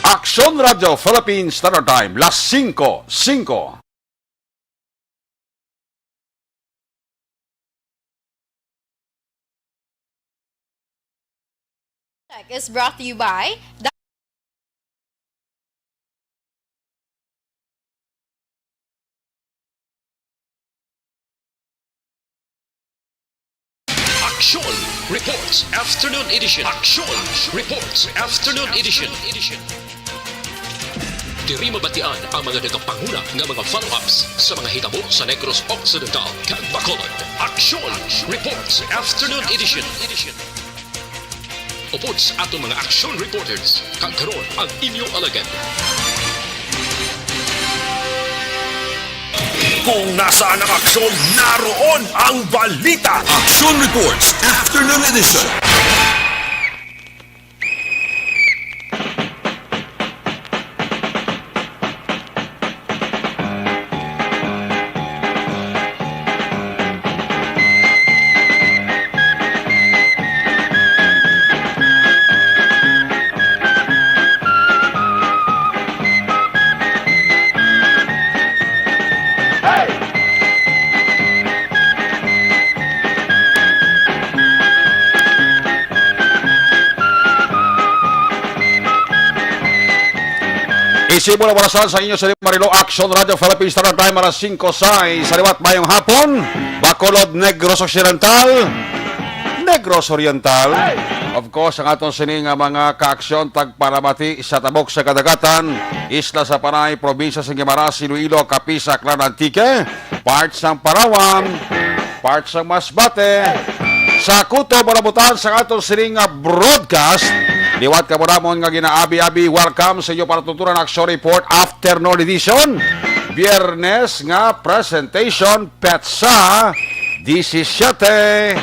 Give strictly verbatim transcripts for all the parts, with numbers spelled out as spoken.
Aksyon Radyo Philippine Standard Time, las singko singko. Check is brought to you by Aksyon Reports Afternoon Edition. Aksyon Reports Afternoon Edition. Diri mabatian ang mga nagapanguna nga mga follow-ups sa mga hitabo sa Negros Occidental kag Bacolod. Aksyon Reports Afternoon Edition. Upod sa aton mga aksyon reporters, kag karon ang inyo alagad. Kung nasaan ang aksyon, naroon ang balita. Action Reports Afternoon Edition. Isip mo na orasan sa inyo sa Marilo Action Radio Philippines Standard Time, alas singko sais. Sa liwat, mayong hapon, Bacolod, Negros Occidental, Negros Oriental. Of course, ang aton sini nga mga kaaksyon, tagparamati sa tabok sa kadagatan, isla sa Panay, probinsya sa Guimaras, Iloilo, Capiz, Aklan, Antique, part sang Palawan, part sang Masbate. Sa kutob, malabutan sa aton sini nga broadcast, liwat ka mo namon nga ginaabi-abi, welcome sa inyo palatuntunan Action Report Afternoon Edition. Biyernes nga presentation, petsa disisiete.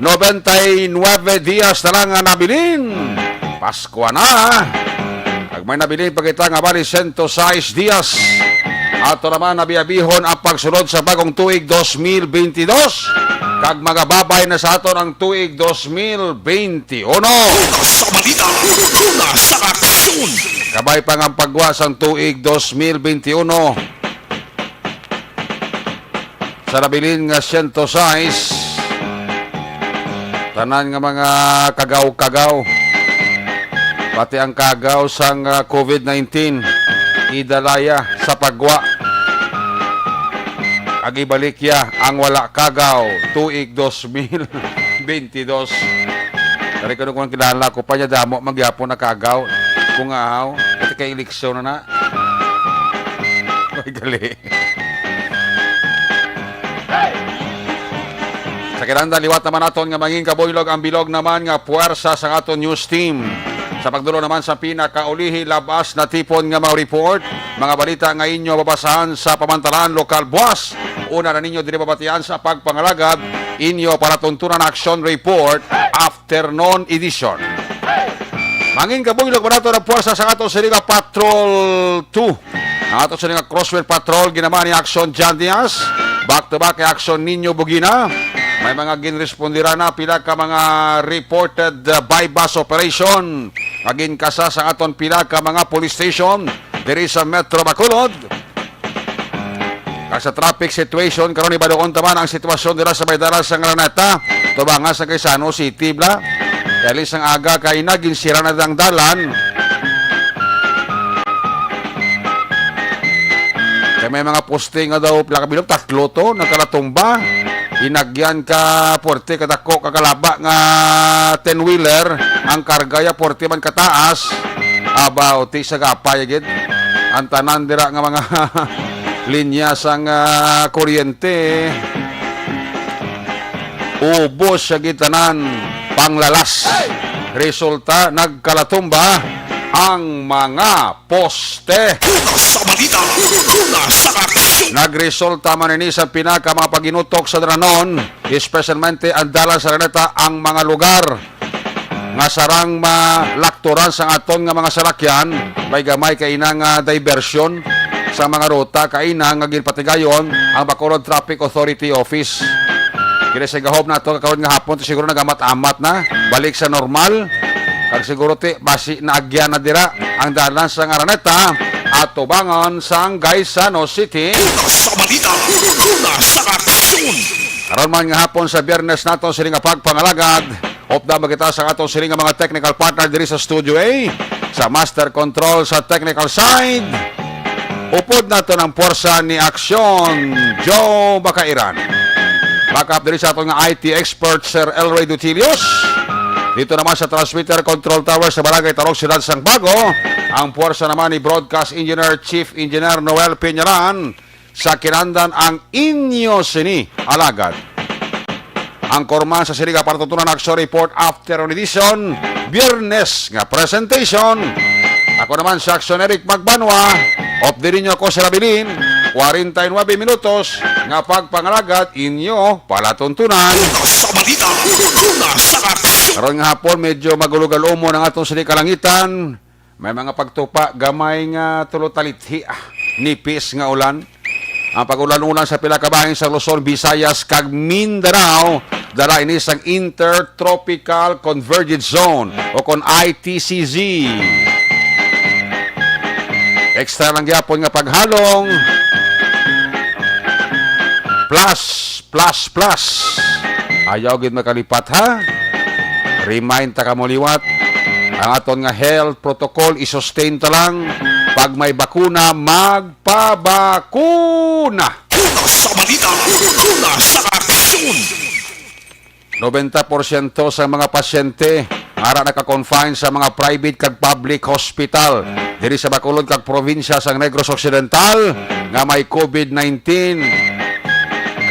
Noventa y nueve dias na lang nga nabilin. Pasko na. Kag may nabilin pa kita nga bali sento sais dias. Ato naman nabiabihon ang pagsulod sa bagong tuig dos mil benti dos. Kag magababay na sa aton ang tuig dos mil benti uno. Una sa balita, una sa aksyon. Kabay pa nga ang pagwa sang tuig dos mil benti uno. Sa nabilin nga sento sais, tanan nga mga kagaw-kagaw, pati ang kagaw sang, ah, covid nineteen, idalaya sa pagwa. Ag ibalik ya ang wala kagaw tuig dos mil benti dos. Dari ko nung kilala ko pa niya, damo man gyapon nakagaw. Kung ahaw, ito kay eleksyon na na. Ay, gali. Sa kinanda, liwat naman naton nga mangin kabuylog ang bilog naman nga puwersa sa aton news team. Sa pagdulo naman sa pinakaulihi, labas na tipon nga mga report, mga balita nga inyo mabasahan sa pamantalan lokal buwas. Una na ninyo diri mabatian sa pagpangalagad, inyo palatuntunan action report afternoon edition. Mangin kabuylog pa nato ang puwersa sa ato sa Liga Patrol two. Ang ato sa nga Crosswind Patrol, ginamaan ni Action John Diaz. Back to back kay Action Nino Bugina. May mga ginrespondira na pila ka mga reported, uh, buy-bust operation nga ginkasa sa aton pila ka mga police station diri sa Metro Bacolod. Kag sa traffic situation, karon ibaluon ta man ang sitwasyon dira sa may dalan sang Araneta, tubanga sa Gaisano City, bla. Kay alis ang aga kay naginsira na ang dalan. Kay may mga poste nga daw, pila ka bilog, tatlo to, nagkalatumba. Inagyan ka, puwerte, kadako, kakalaba nga ten-wheeler, ang karga ya, puwerte man kataas. Aba, uti sa gapay, gid. Ang tanan dira nga mga linya sang, ah, kuryente. Ubos siya gid tanan, panglalas. Resulta, nagkalatumba ang mga poste. Una sa balita, una sa aksyon. Nagresulta man ini sa pinaka mga paginutok sa dalanon, espesyalmente ang dalan sa Araneta, ang mga lugar nga sarang malakturan sa aton nga mga salakyan, may gamay kaina nga diversyon sa mga ruta kaina nga ginpatigayon ang Bacolod Traffic Authority Office. Kini sa gahom nato karon nga hapon, siguro nagamat-amat na, balik sa normal. Kag siguro ti, basi naagyan na dira ang dalan sang Araneta, atubangan sang Gaisano City. Una sa balita, una sa aksyon. Karon man nga hapon sa Biyernes naton sini nga pagpangalagad, upda man kita sa aton sini nga mga technical partner diri sa Studio A, sa Master Control sa technical side. Upod naton ang puwersa ni Aksyon, Joe Bacairan. Backup diri sa aton nga I T expert, Sir Elroy Dutilios. Dito naman sa transmitter control tower sa Barangay Tarog, Siyudad sang Bago, ang puwersa naman ni Broadcast Engineer, Chief Engineer Noel Peñaran. Sa kinandan ang inyo sini, alagad. Ang korman sa sini nga patutunan, Aksyon Report Afternoon Edition, Biyernes nga presentation. Ako naman si Aksyon Eric Magbanwa, updi ninyo ako sa labilin, kwarenta y nuebe minutos nga pagpangalagad inyo palatuntunan. Una sa balita, una sa aksyon. Karon nga hapon, medyo magulog-alumon ang atong sini kalangitan. May mga pagtupa, gamay nga tulo talithi, ah, nipis nga ulan. Ang pag-ulan-ulan sa pila ka bahin sa Luzon, Visayas, kag Mindanao, dala ini sang Intertropical Convergence Zone o kon I T C Z. Extra lang gyapon nga paghalong. Plus, plus, plus. Ayaw gid makalipat, ha? Remind ta kamo liwat. Ang aton nga health protocol, i-sustain ta lang. Pag may bakuna, magpabakuna. Una sa balita, una sa aksyon. Nobenta porsyento sa mga pasyente nga ara naka-confine sa mga private kag public hospital diri sa Bacolod kag probinsya sang Negros Occidental nga may covid nineteen.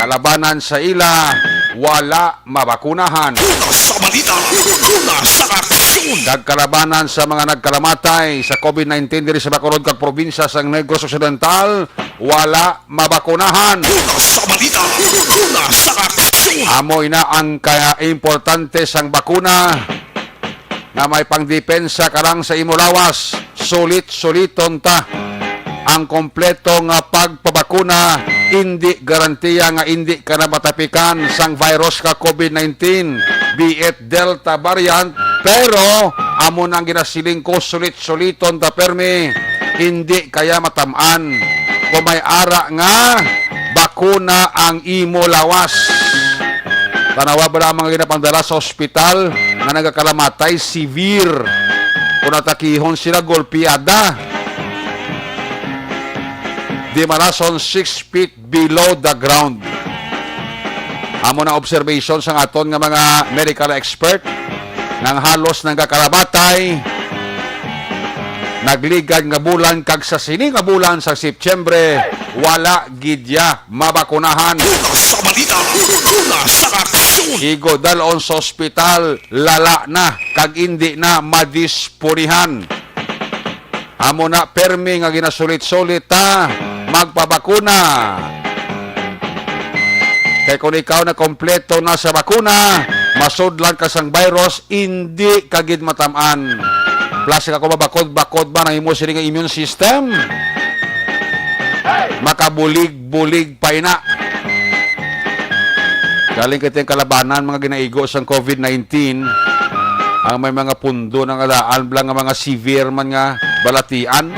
Kalabanan sa ila, wala mabakunahan. Una sa balita, una sa aksyon. Kag kalabanan sa mga nagkalamatay sa covid nineteen diri sa Bacolod kag probinsya sang Negros Occidental, wala mabakunahan. Una sa balita, una sa aksyon. Amo ina ang kaimportante sang bakuna nga may pangdepensa ka lang sa imo lawas. Sulit-suliton ta ang kompleto nga pagpabakuna. Indi garantiya nga indi ka na matapikan sang virus ka covid nineteen, be it Delta variant, pero amo nang ginasiling ko, sulit-suliton ta permi, indi kaya matam-an kung may ara nga bakuna ang imo lawas. Tanawa bala ang mga ginapangdala sa ospital nga nagakalamatay, severe. Kung natakihon sila, golpeada. Di malason six feet below the ground. Amo na observation sang aton nga mga medical expert nga ang halos nagakalamatay nagligad nga bulan kag sa sini nga bulan sa Setyembre, wala gid ya mabakunahan. Una sa balita, una sa aksyon. Igo dalon sa ospital, lala na kag indi na madisponihan. Amo na permi nga ginasulit-sulit ta magpabakuna. Kay kung ikaw na kompleto na sa bakuna, masudlan ka sang virus, indi ka gid matam-an. Plus, kung mabakod-bakod man ang imo sini nga immune system, makabulig-bulig pa ina. Galing kay tiyang kalabanan, mga ginaigo sang covid nineteen, ang may mga pundo na nga daan lang nga mga severe man nga balatian.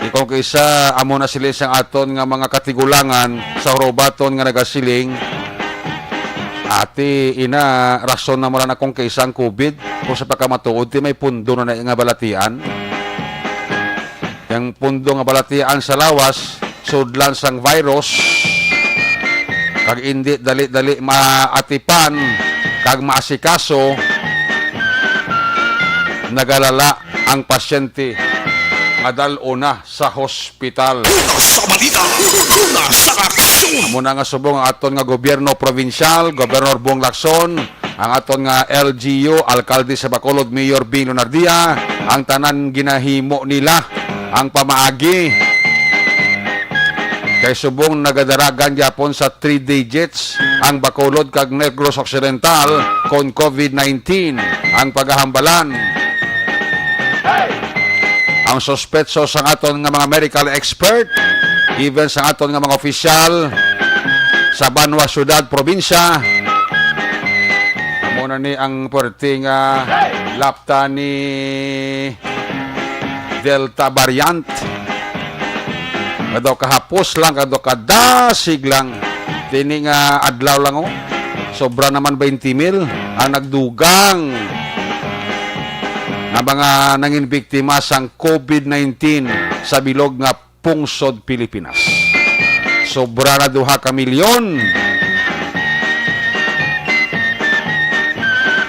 Ikaw kaysa amo na sila sa aton nga mga katigulangan sa Hurubaton nga nagasiling, ati ina, rason na mura na kung kaysa ang covid, kung sa pagkamatuod, ti may pundo na, na nga balatian. Yang pundo nga balatian sa lawas, sudlan sang virus, kag indi dali-dali maatipan kag maasikaso, nagalala ang pasyente nga dal-o na sa hospital. Una sa balita, una sa aksyon. Amo na nga subong ang aton nga gobyerno probinsyal, Governor Bong Lacson, ang aton nga L G U, alkalde sa Bacolod, Mayor Bing Lunardia, ang tanan ginahimo nila ang pamaagi. Kay subong nagadaragan gyapon sa three digits ang Bacolod kag Negros Occidental kon covid nineteen ang pagahambalan. Ang suspetso sang aton nga mga medical expert, even sang aton nga mga opisyal sa banwa, syudad, probinsya, amo Ni ang puwerte nga lapta ni Delta variant. Nga daw kahapos lang, nga daw kadasig lang. Tini nga adlaw lang, oh. Sobra naman twenty mil ang nagdugang nga mga nangin biktima sang COVID nineteen sa bilog nga pungsod Pilipinas. Sobra na duha ka milyon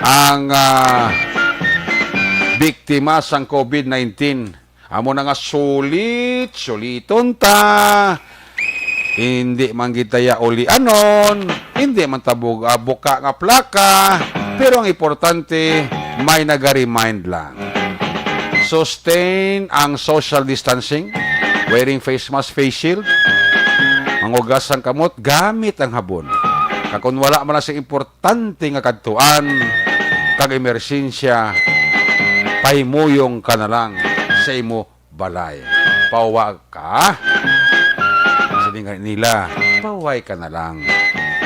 ang, ah, biktima sang COVID nineteen. Amo na nga sulit, suliton ta. Hindi man gid ta ya ulianon, hindi man ta bug-, ah, buka nga plaka, pero ang importante, may naga-remind lang. Sustain ang social distancing, wearing face mask, face shield, mangugas ang kamot gamit ang habon. Kag kung wala man na sa importante nga kadtuan kag emerhensya, pahimuyong ka na lang sa imo balay. Pauwa ka. Siling nila, pauway ka na lang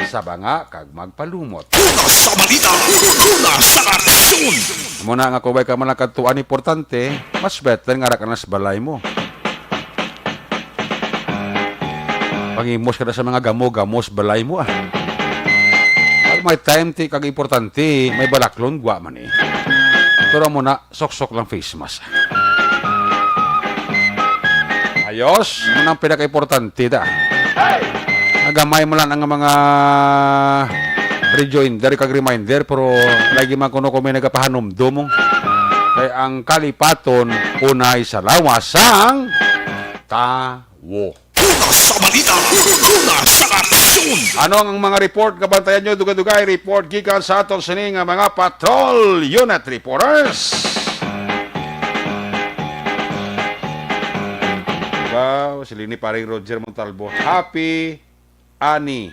sa banga kag magpalumot. Una sa balita, una sa aksyon. Amo na nga, kung way ka man lang kadtuan importante, mas better nga ara ka na sa balay mo. Panghimos ka na sa mga gamo-gamo sa balay mo, ah. Pag may time ti kag importante, may balaklon, gwa man, eh. Pero amo na, soksok lang face mask. Ayos, amo na ang pinaka-importante, da. Nagamay mo lang ang mga rejoinder kag reminder, pero lagi man kuno kung may nagapahanumdom mo. Kay ang kalipaton, unay sa lawas sang tawo. Una sa balita, una sa aksyon. Ano ang mga report nga bantayan nyo? Dugay-dugay report gikan sa aton sini nga mga patrol unit reporters. Wow, sila ni paring Roger Montalbo. Happy ani,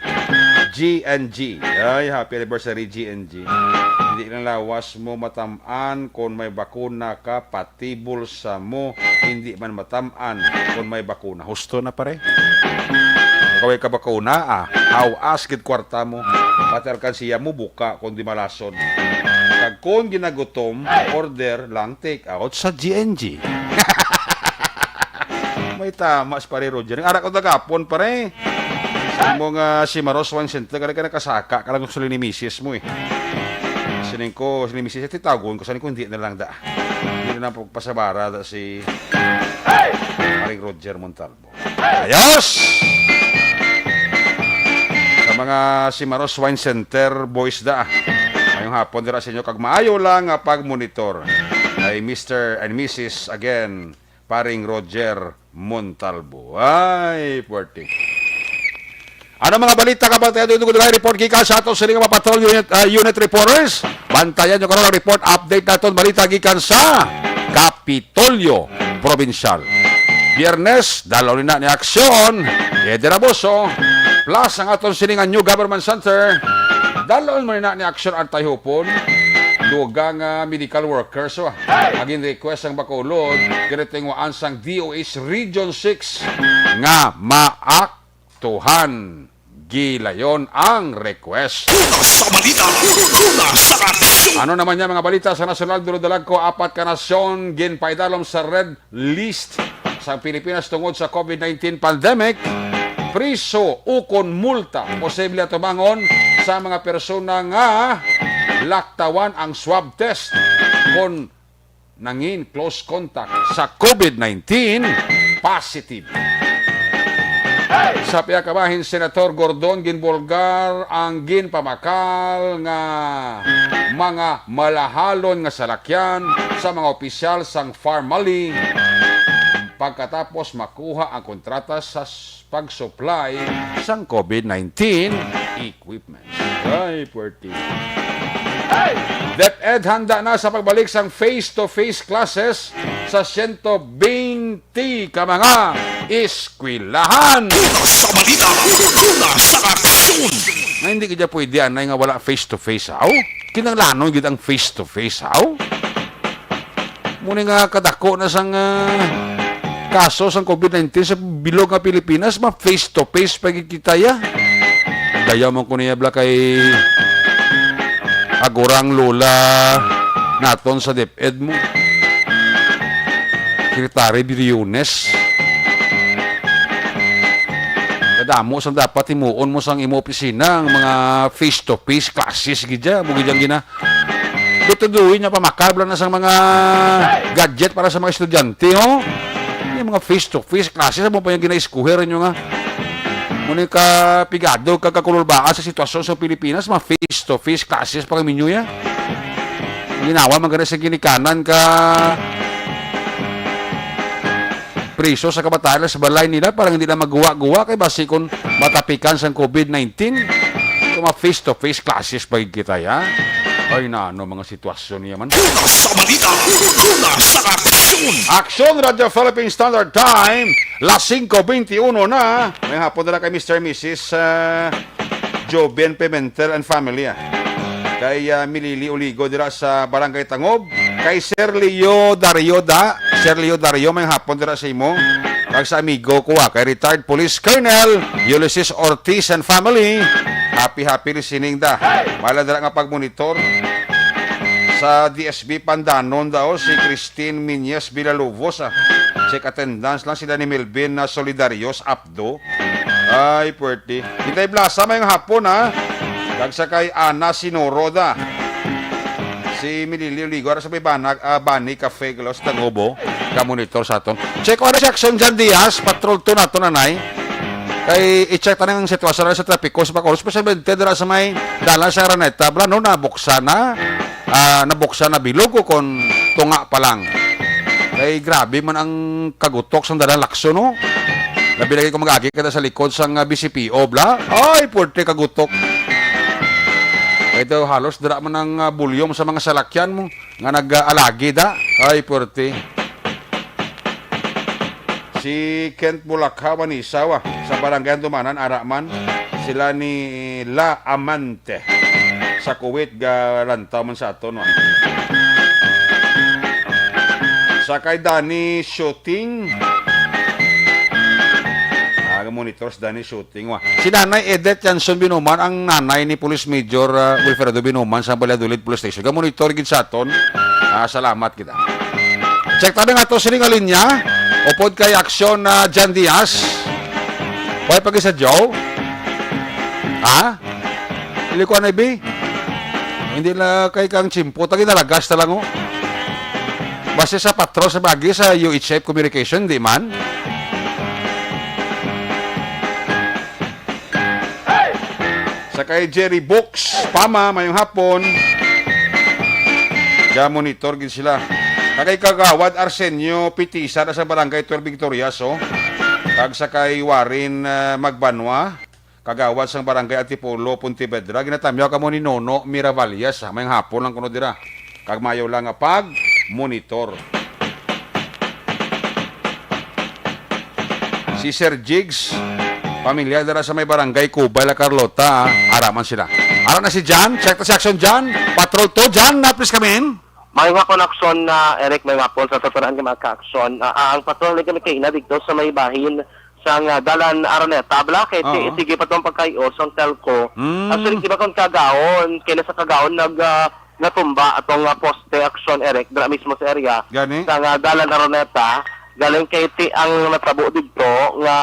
G N G. Ay, happy anniversary, G N G. Hindi lang lawas mo matam-an kung may bakuna ka, pati bulsa mo hindi man matam-an kung may bakuna. Husto na, pare. Kung way ka bakuna, ah, hawas gid kwarta mo. Pati alkansiya mo, buka kung di malason. Kag kung ginagutom, order lang take out sa G N G. May tama si Pare Roger. Ang ara ko dagapon, pare. Sa imo nga si Maros Wine Center, kaya ka nakasaka ka lang sa ni misis mo, eh. Sining ko, si ni misis, titagon ko, sining ko, hindi na lang da. Hindi na lang pagpasabara da si Paring Roger Montalbo. Ayos! Sa mga si Maros Wine Center boys da, ngayong hapon dira sa inyo, kag maayo lang nga pagmonitor kay Mister and Missus again, Paring Roger Montalbo. Ay, puwerte. Ano mga balita ka ba tayo? Dugay report gikan sa ato sini nga mga patrol unit, ah, unit reporters. Bantayan nyo karon ang report update naton, balita gikan sa Kapitolyo Provincial. Biyernes, dalaw ni na ni aksyon. Eder Abuso, plus ang aton sini nga New Government Center. Dalaw mo ni na ni aksyon ang tayhupon. Dugang, ah, medical workers, oh. Agin request ang Bacolod, kinatingwaan sang D O H Region six nga maaktuhan. Gilayon ang request. Una sa balita, una sa aksyon. Ano naman niya mga balita sa nasyonal? Duro-dalag ko, apat ka nasyon ginpaidalom sa red list sang Pilipinas tungod sa COVID nineteen pandemic. Priso ukon multa posible atubangon sa mga persona nga laktawan ang swab test kon nangin close contact sa COVID nineteen positive. Sa piyakabahin, Senator Gordon ginbulgar ang ginpamakal nga mga malahalon nga salakyan sa mga opisyal sang Farmally pagkatapos makuha ang kontrata sa s-, pag-supply sang COVID nineteen equipment. Ay, puwerte. DepEd handa na sa pagbalik sang face-to-face classes sa siyento bente ka mga eskwelahan. Una sa balita, una sa aksyon. Nga hindi kaya pwede, anay, nga wala face-to-face, aw? Kinahanglanon gid ang face-to-face, aw? Muna nga kadako na sang, ah, kaso sang COVID nineteen sa bilog nga Pilipinas, ma face to face pa gid kita ya. Dayaw man ko niya bla kay Agurang Lola naton sa DepEd mo. Secretary Briones. Kadamo sang dapat himuon mo sang imo opisina, ang mga face-to-face classes gid dya. Mo gid ang gina-, Dito duwi niya pamakabla na sang mga gadget para sa mga estudyante, ho? Yung mga face-to-face classes, amo pa yung gina-eskuher nyo nga. Muna yung kapigado, kagkakululbaan sa sitwasyon sa Pilipinas, mga face-to-face classes pa kami nyo yan. Ginawa man gani sa ginikanan ka priso sa kabataan sa balay nila para hindi na maguwa-guwa kay basi kung matapikan sang COVID nineteen, kung ma face-to-face classes pa gid kita, ya. Ay, na ano mga sitwasyon niya man. Una sa balita, una sa aksyon. Aksyon, Radyo Philippine Standard Time, las singko beintiuno na. May hapon na lang kay Mister Missus, ah, Joven Pimentel and family, ah. Kay, ah, Milili Uligo dira sa Barangay Tangob. Kay Sir Leo Dario da. Sir Leo Dario, may hapon dira sa imo. Kag sa amigo ko, ah, kay retired Police Colonel Ulysses Ortiz and family. Happy, happy listening da. Mala dira nga pagmonitor sa D S B Pandanon daw si Christine Miñez Villalobos, ah. Check attendance lang sila ni Melvin na Solidarios Apdo. Ay, puwerte. Itay Blasa, may hapon, ha? Kag sa kay Ana Sinoroda. Si Milili Uligo, ara sa may banag, ah, Bani Cafe, Galaw sa Tagubo. Ka-monitor sa aton. Check ko, ano si Action Jan Diaz, patrol to nato, nanay. Kay i-check ta ang sitwasyon sa trapiko sa Bacolod, especially dira sa may dalan sa Araneta, bla, no, nabuksan na. Ah, nabuksan na bilog o kon tunga pa lang. Kay grabe man ang kagutok sang dalan Lacson, no? Labi lagi kung mag-agi ka sa likod sang, ah, B C P O, bla. Ay, puwerte kagutok. Kay daw halos dira man ang, ah, volume sa mga salakyan mo nga nag-alagi da. Ay, puwerte. Si Kent Bulakha, Manisa, wa, sa Barangay Handumanan, ara man. Sila ni La Amante sa Kuwait, galantaw man sa aton, wa. Sa kay Danny Shooting. Ah, monitor si Danny Shooting, wa. Si Nanay Edith Janson Binuman, ang nanay ni Police Major, ah, Wilfredo Binuman sa Valladolid Police Station. Ga-monitor gid sa aton. Ah, salamat kita. Check tayo nga to, sining linya. Upod kay Aksyon na Jan Diaz. Why pag isa, Joe? Ha? Hindi ko anay, bi. Hindi na kay kang chimpo. Tagi nalagas na lang, oh. Basta sa patrol sa bagi sa U H F Communication, di man. Sa kay Jerry Books, Pama, mayong hapon. Ga-monitor gid sila. Sa kay Kagawad Arsenio Pitisa na sa Barangay twelve Victorias, oh. Kag sa kay Warren, ah, Magbanwa, Kagawad sang Barangay Antipolo, Pontevedra, ginatamyaw kamo ni Nono Miravalles, ah. Mayong hapon lang kuno dira. Kag mayo lang nga pag-monitor. Si Sir Jigs, pamilya dira sa may barangay Cubay, La Carlota, ah. Ara man sila. Ara na si John. Check ta si Action John. Patrol to, John. Na, please come in. May nga connection na, Eric, may nga po sa tuturan nga mga ka-action. Ah, ah, ang patrol ni kami kaina dito sa may bahin sa nga Dalan Araneta, bla, kay ti-, Oo. sige pa tong pagkayo sa telco. Mm. Actually, di ba kung kagaon, kaya sa kagaon nag, ah, natumba atong, ah, poste action, Eric, dira mismo sa area. Gani? Sa nga Dalan Araneta, galing kay ti ang natabo dito nga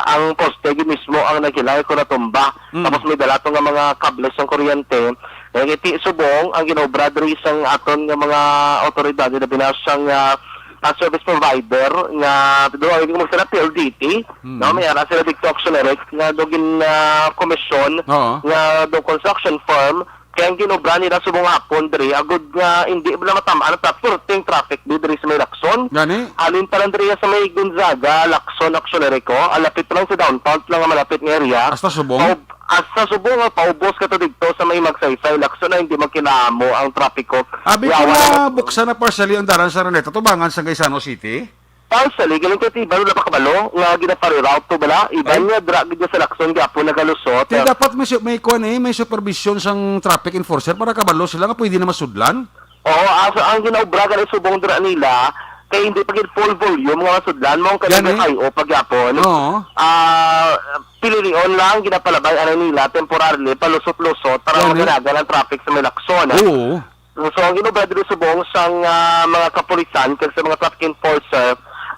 ang poste gid mismo ang nagilay ko natumba. Mm. Tapos may dala to nga mga kable sang kuryente. Kay ti subong ang ginobra diri sang aton nga mga otoridad na binasang, ah, ah, service provider nga do ang mo sila P L D T, Mm. no? May ara sila dito action, Eric, nga do gin, ah, komisyon Oo. nga do construction firm. Kaya ang ginobra nila subong hapon diri, agud nga hindi na matamaan ang traffic, perting traffic di diri sa may Lacson. Gani? Halin pa lang diri sa may Gonzaga, Lacson, Action, Eric, oh. Ang lapit pa lang sa downtown, lang ang malapit nga area. Hasta subong? Paub-, hasta subong, oh, paubos ka to dito sa may Magsaysay, Lacson na hindi magkinamo ang traffic, oh. Abi ko Yawa na na. Buksan na partially ang dalan sa Araneta, tubangan sa Gaisano City. Partially, galing ko ti iban wala pa kabalo nga ginapareroute to bala. Iban Ay. Nga dra gid sa Lacson gapon nagalusot. Ti dapat may su-, may kuan eh, may supervision sang traffic enforcer para kabalo sila nga pwede na masudlan. Oo, asa ang ginaobra gani subong dira nila hindi pa gid full volume nga masudlan mo ang Gani? Kaligayaw pagyapon. Oo. Ah, pilirion lang ginapalabay anay nila temporarily, palusot-lusot para Gani? Maganagan ang traffic sa may Lacson. Oo. So, ang ginobra diri subong sang, ah, mga kapulisan kag sa mga traffic enforcer,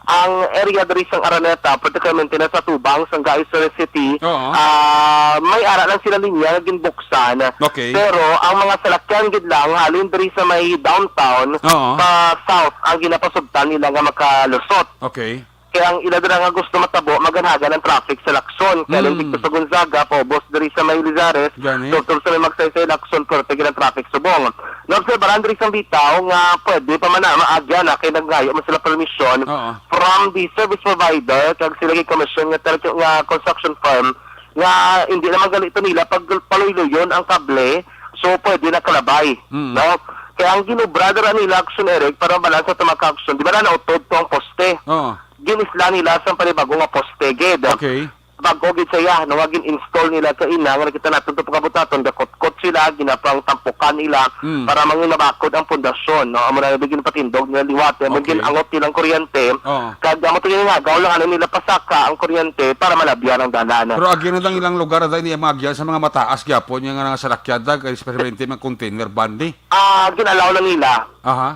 ang area diri sang Araneta, particularmente na sa tubang sang Gaisor City, Oo. Ah, may ara lang sila linya nga ginbuksan. Okay. Pero ang mga salakyan gid lang halin diri sa may downtown Oo. Sa south ang ginapasugtan nila nga makalusot. Okay. Kaya ang ila dira nga gusto matabo, maganhagan ang traffic sa Lacson. Kaya lang Mm. dito sa Gonzaga, paubos diri sa may Lizares, Gani. Tubtob sa may Magsaysay Lacson, pwerte gid ang traffic subong. Naobserbaran diri sa bitaw nga pwede pa man na maagya na kay naglayo man sila permisyon Oo. From the service provider kag sila gid commission nga, ter- nga construction firm nga hindi naman ganito nila pag paluyluyon ang kable, so pwede na kalabay, Mm. no? Kaya ang ginobra dira nila, Action Eric, para mabalansa sa mga action, di ba na nautod to ang poste? Oo. Ginisla nila sa panibago nga poste, gid. Okay. Bago gid siya, no, nga gin-install nila kaina, nga nakita natin to pagkabutaton, gakutkot sila, ginapang tampukan nila Mm. para mangin mabakod ang pundasyon, no? Amo na yung ginpatindog nila liwat, amo Okay. gin-angot nilang kuryente, Oo. kag amo to yung nga, gaw lang ano nila pasaka ang kuryente para malabyan ang dalan. Pero agi na dang ilang lugar, dahil niya maagyan sa mga mataas gyapon, yung nga salakyan, da, kay especially mga container van, di? Ah, ginalaw na nila. Aha.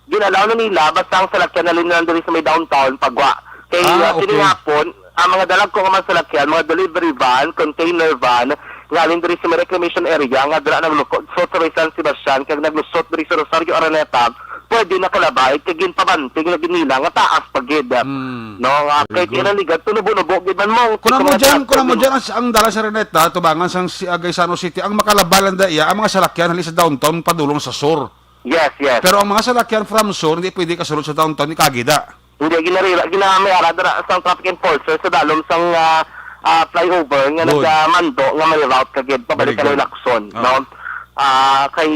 Ginalaw na nila, basta ang salakyan na lang diri sa may downtown, pagwa. Kay, Ah, ah, okay. Tinihapon, ang mga dalag ko nga mga salakyan, mga delivery van, container van, nga alin diri sa may reclamation area, nga dira naglukod so sa may San Sebastian, kag naglusot diri sa Rosario Araneta, pwede nakalabay, kay ginpabanting na ginila, nga taas pa gid. Hmm. No, nga Very kay good. Kinaligat, tunubo-nubo, gid man mo, Kuna mo mga dyan, kuna mo truck, dyan, ang, ang dalan sa Araneta, tubangan sang si, ah, Gaisano City, ang makalabay lang da iya, ang mga salakyan, hali sa downtown, padulong sa sur. Yes, yes. Pero ang mga salakyan from sur, hindi pwede kasulod sa downtown ni Kagida. Hindi, ginarira, ginamay ara dira sang traffic enforcer sa dalom sang, ah, ah, flyover nga Good. Nagamando nga may route kagid pabalik Very ka good. Lacson, Oo. No? Ah, kay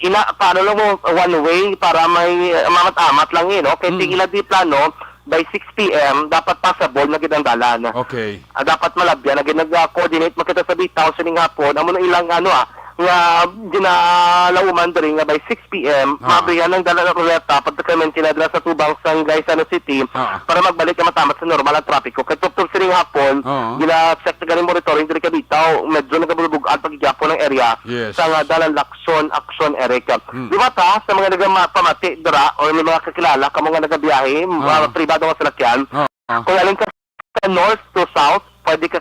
ina, paano lang mo one way para may, ah, mamat-amat lang, eh, no? Kay Mm. Sige lang di plano, by six p m, dapat passable na gid ang dalan. Okay. Ah, dapat malabyan. Nag-, nag-coordinate man kita sa bitaw sining hapon. Amo na ilang, ano, ah, nga ginalauman diri nga by six p m, Ah. Maabrihan ang dalan ng Araneta, particularmente na dira sa tubang sang Gaisano City Ah. Para magbalik ang matamat sa normal ang trapiko. Kay tubtob sining hapon, Ah. Gina-check na ganing monitoring diri ka bitaw. Medyo nagabulbugan pa gihapon ang area Yes. Sa nga dalan Lacson, Action, Eric. Hmm. Di ba ta, sa mga nagama-, pamati dira or may mga kakilala kamo nga nagabiyahe, Ah. Mga pribado nga salakyan, Ah. Kung alin ka sa north to south, pwede ka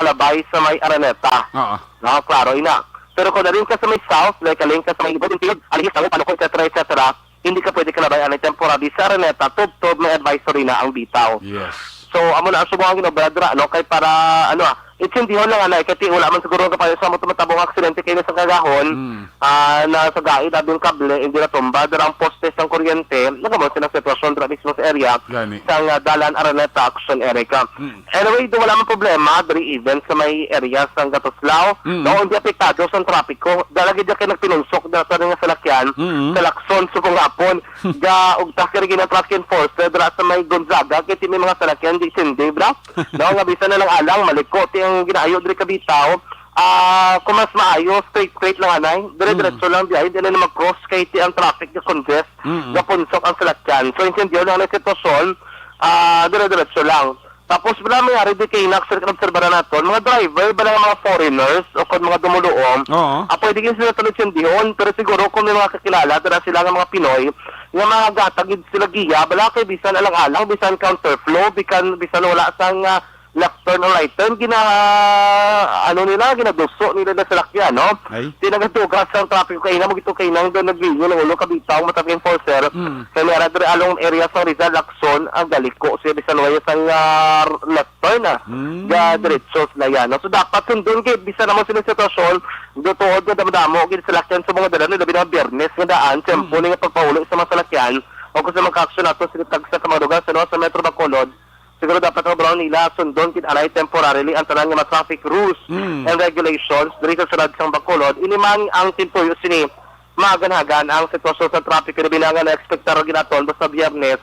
kalabay sa may Araneta. Oo. No, klaro ina. Pero kung alin ka sa may south, like alin ka sa may Ibon, Antique, Alihis, Tango, Panuco, et cetera, et cetera, hindi ka pwede kalabay ani temporary sa Araneta, tubtob may advisory na ang bitaw. Yes. So, amo na ang subong ang ginobra dira, no? Kay para, ano, ah, intindihon lang, anay, kay ti-, wala man siguro ang kapayo sa amo tumatabo nga aksidente kayo sa kagahon. Hmm. Ah, na sa gaid, abi ang kable, hindi natumba, dira ang poste sang kuryente, nagamo silang sitwasyon dira mismo sa area, Gani. Sa, ah, dalan Araneta Action, Erica. Hmm. Anyway, do wala man problema, diri even sa may area sa Gatoslao, Mm. No, hindi apektado sa trapiko. Dala gid kay nagpinunsok dira sa nga salakyan, Mm. Sa Lacson, subong hapon, ga, ug takir gid ang traffic enforcer, dira sa may Gonzaga, kay ti may mga salakyan, di sindi, bra? No, nga bisan na lang alang, maliko, ti ang ginaayo diri kabitaw, Ah, kung mas maayo, straight, straight lang, anay. Dire-diretso Mm. lang, di ay, dili na mag-cross kay ti ang traffic na congest, Mm. Napunsok ang salakyan. So, intindihan lang ang sitwasyon, ah, dire-diretso lang. Tapos, wala may ari di kay Inax, sir, obserbaran naton. Mga driver, ba lang mga foreigners o kung mga dumuluong, Oo. Ah, pwede gyud sila tuloy sundihon, pero siguro kung may mga kakilala, dala sila nga mga Pinoy, nga mga gatag gyud sila giya, bala kay bisan alang-alang, bisan counterflow, bikan, bisan wala sang, ah, left turn o right turn, gina-, ano nila, ginaduso nila na salakyan, no? Ay. Ti nagatugas ang trapiko kay ina mo gito kay nang doon naglinyo ng ulo kabitaw mo traffic enforcer. Mm. Kay may ara diri along area sa Rizal, Lacson, ang galiko siya bisan wala sang, ah, left turn, ah. Mm. Ga diretso sila yan, no? So dapat sundon kay bisan naman sila sitwasyon, do tuod nga damo-damo gid salakyan sa mga dalan, labi na Biyernes nga daan, tempo Mm. ni nga pagpauli sa mga salakyan, o kung sa mga aksyon nato sila tagsa ka mga lugar sa, no, sa Metro Bacolod, siguro dapat ang obrahan nila sundon gid anay temporarily ang tanan nga mga traffic rules Mm. and regulations diri sa syudad sang Bacolod. Ini man ang tintuyo sini, maganhagan ang sitwasyon sa trapiko na binangan na ekspektar ginaton basta Biyernes,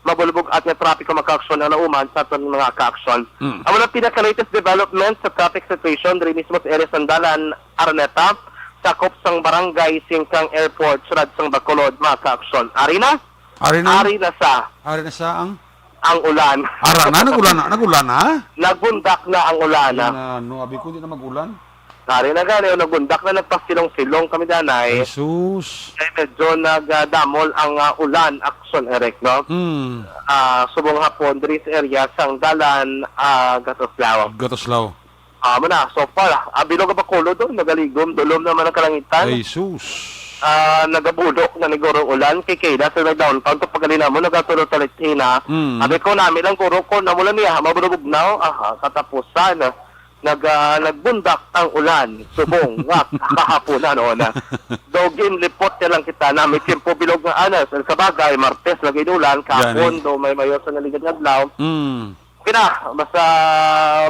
mabulbog at nga trapiko makaaksyon ang nauman sa aton mga kaaksyon. Mm. Amo na pinaka-latest development sa traffic situation diri mismo sa area sang dalan Araneta, sakop sang Barangay Singkang Airport, syudad sang Bacolod, mga kaaksyon. Ari na, Ari na, Ari na sa ari na sa ang ang ulan. Ara na, nag-ulan na, nag-ulan na? Nagbundak na ang ulan. Yan na, no, abi ko, di na mag-ulan. Ari na gani, o, nagbundak na, nagpasilong-silong kami danay. Ay, sus. Kay medyo nagdamol ang, ah, ulan, Action Eric, no? Hmm. Ah, subong hapon, diri sa area sang dalan, ah, Gatoslaw. Gatoslaw. Ah, mo na, so far, ah, bilog ang Bacolod, oh, nagaligom, dulom naman ang kalangitan. Ay, sus. Ah, nagabulok na ni Guro Ulan, kay Kayla sa may downtown, kung pagalinamon, nagatulo sa Litina. Mm. Abi ko, nami lang, Guro, kung namulan niya, mabulubog na, oh, aha, katapusan. Nag, ah, nagbundak ang ulan, subong, nga, kahaponan, oh, na. Dogin, lipot, yan lang kita, nami, tiyempo, bilog nga, anas, sa bagay, Martes, lagi ulan, kahapon, Gani. Do, may mayor sa naligad nga adlaw. Mm. Okay na, basta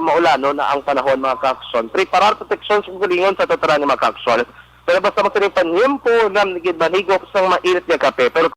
maulano na ang panahon, mga ka-aksyon. Preparar proteksyon sa kugalingon sa tatanan ni mga ka-aksyon. Pero basta mo sining panhimpo, nam gid manigop sang mainit nga kape. Pero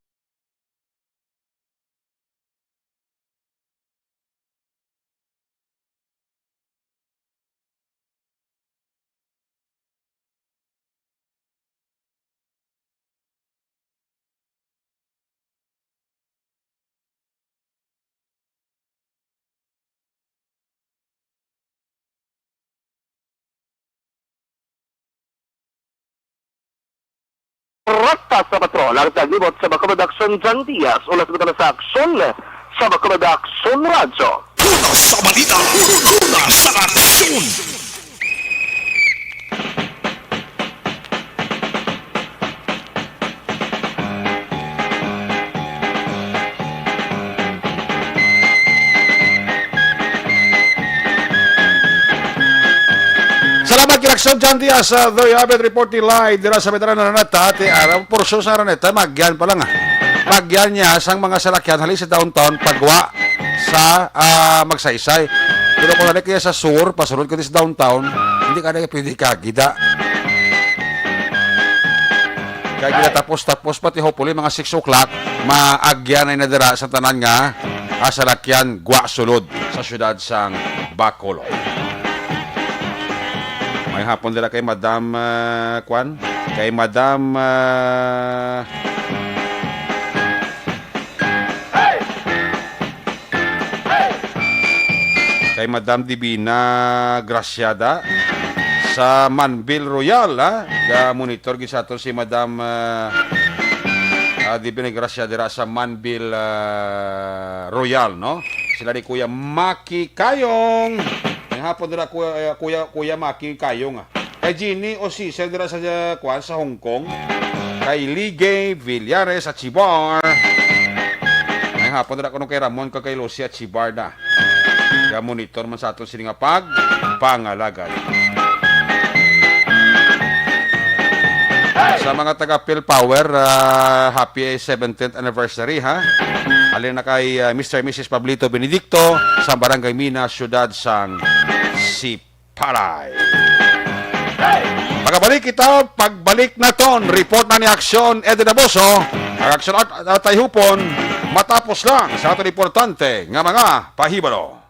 Rata sa patrol ang taglibot sa Bacolod Aksyon, John Diaz, ulat mo sa aksyon sa Bacolod Aksyon Radyo. Una sa balita, una sa aksyon. Salamat, Kinaksyon John Diaz. Uh, there you have it, reporting live dira sa Veteran Araneta. Ati, uh, porsyon sa Araneta, magyan pa lang, ah. Magyan niya sang mga salakyan halin sa downtown, pagwa sa, ah, Magsaysay. Pero kung halin kaya sa sur, pasulod ka di sa downtown, hindi ka na pwede kagida. Kaya ginatapos-tapos pati, hopefully, mga six o'clock, maagyan ay nadira sa tanan nga, ah, salakyan, gwa sulod sa siyudad sang Bacolod. May hapon dira kay Madam, ah, Kwan? Kay Madam, ah, Kay Madam Divina Graciada sa Manville Royal, ha? Ga-monitor gid sa aton si Madam, ah, ah, Divina Graciada dira sa Manville, ah, Royal, no? Sila ni Kuya Maki Kayong. May hapon dira, Kuya, Kuya, Kuya Maki Kayong, ah. Kay Jeannie Osise dira sa, uh, kwan, sa Hong Kong. Kay Ligay Villares sa Chibar. May hapon dira kuno kay Ramon kag kay Lucia Chibar na. Ga-monitor man sa aton sini nga pag pangalagad. Sa mga taga Phil Power, ah, happy seventeenth anniversary, ha. Halin na kay, ah, Mister and Missus Pablito Benedicto sa Barangay Mina, Siyudad sang Sip. Paray. Pagabalik kita, pagbalik naton, report na ni Aksyon Eddie Naboso, ang Aksyon Art at Tayhupon, matapos lang sa aton importante nga mga pahibalo.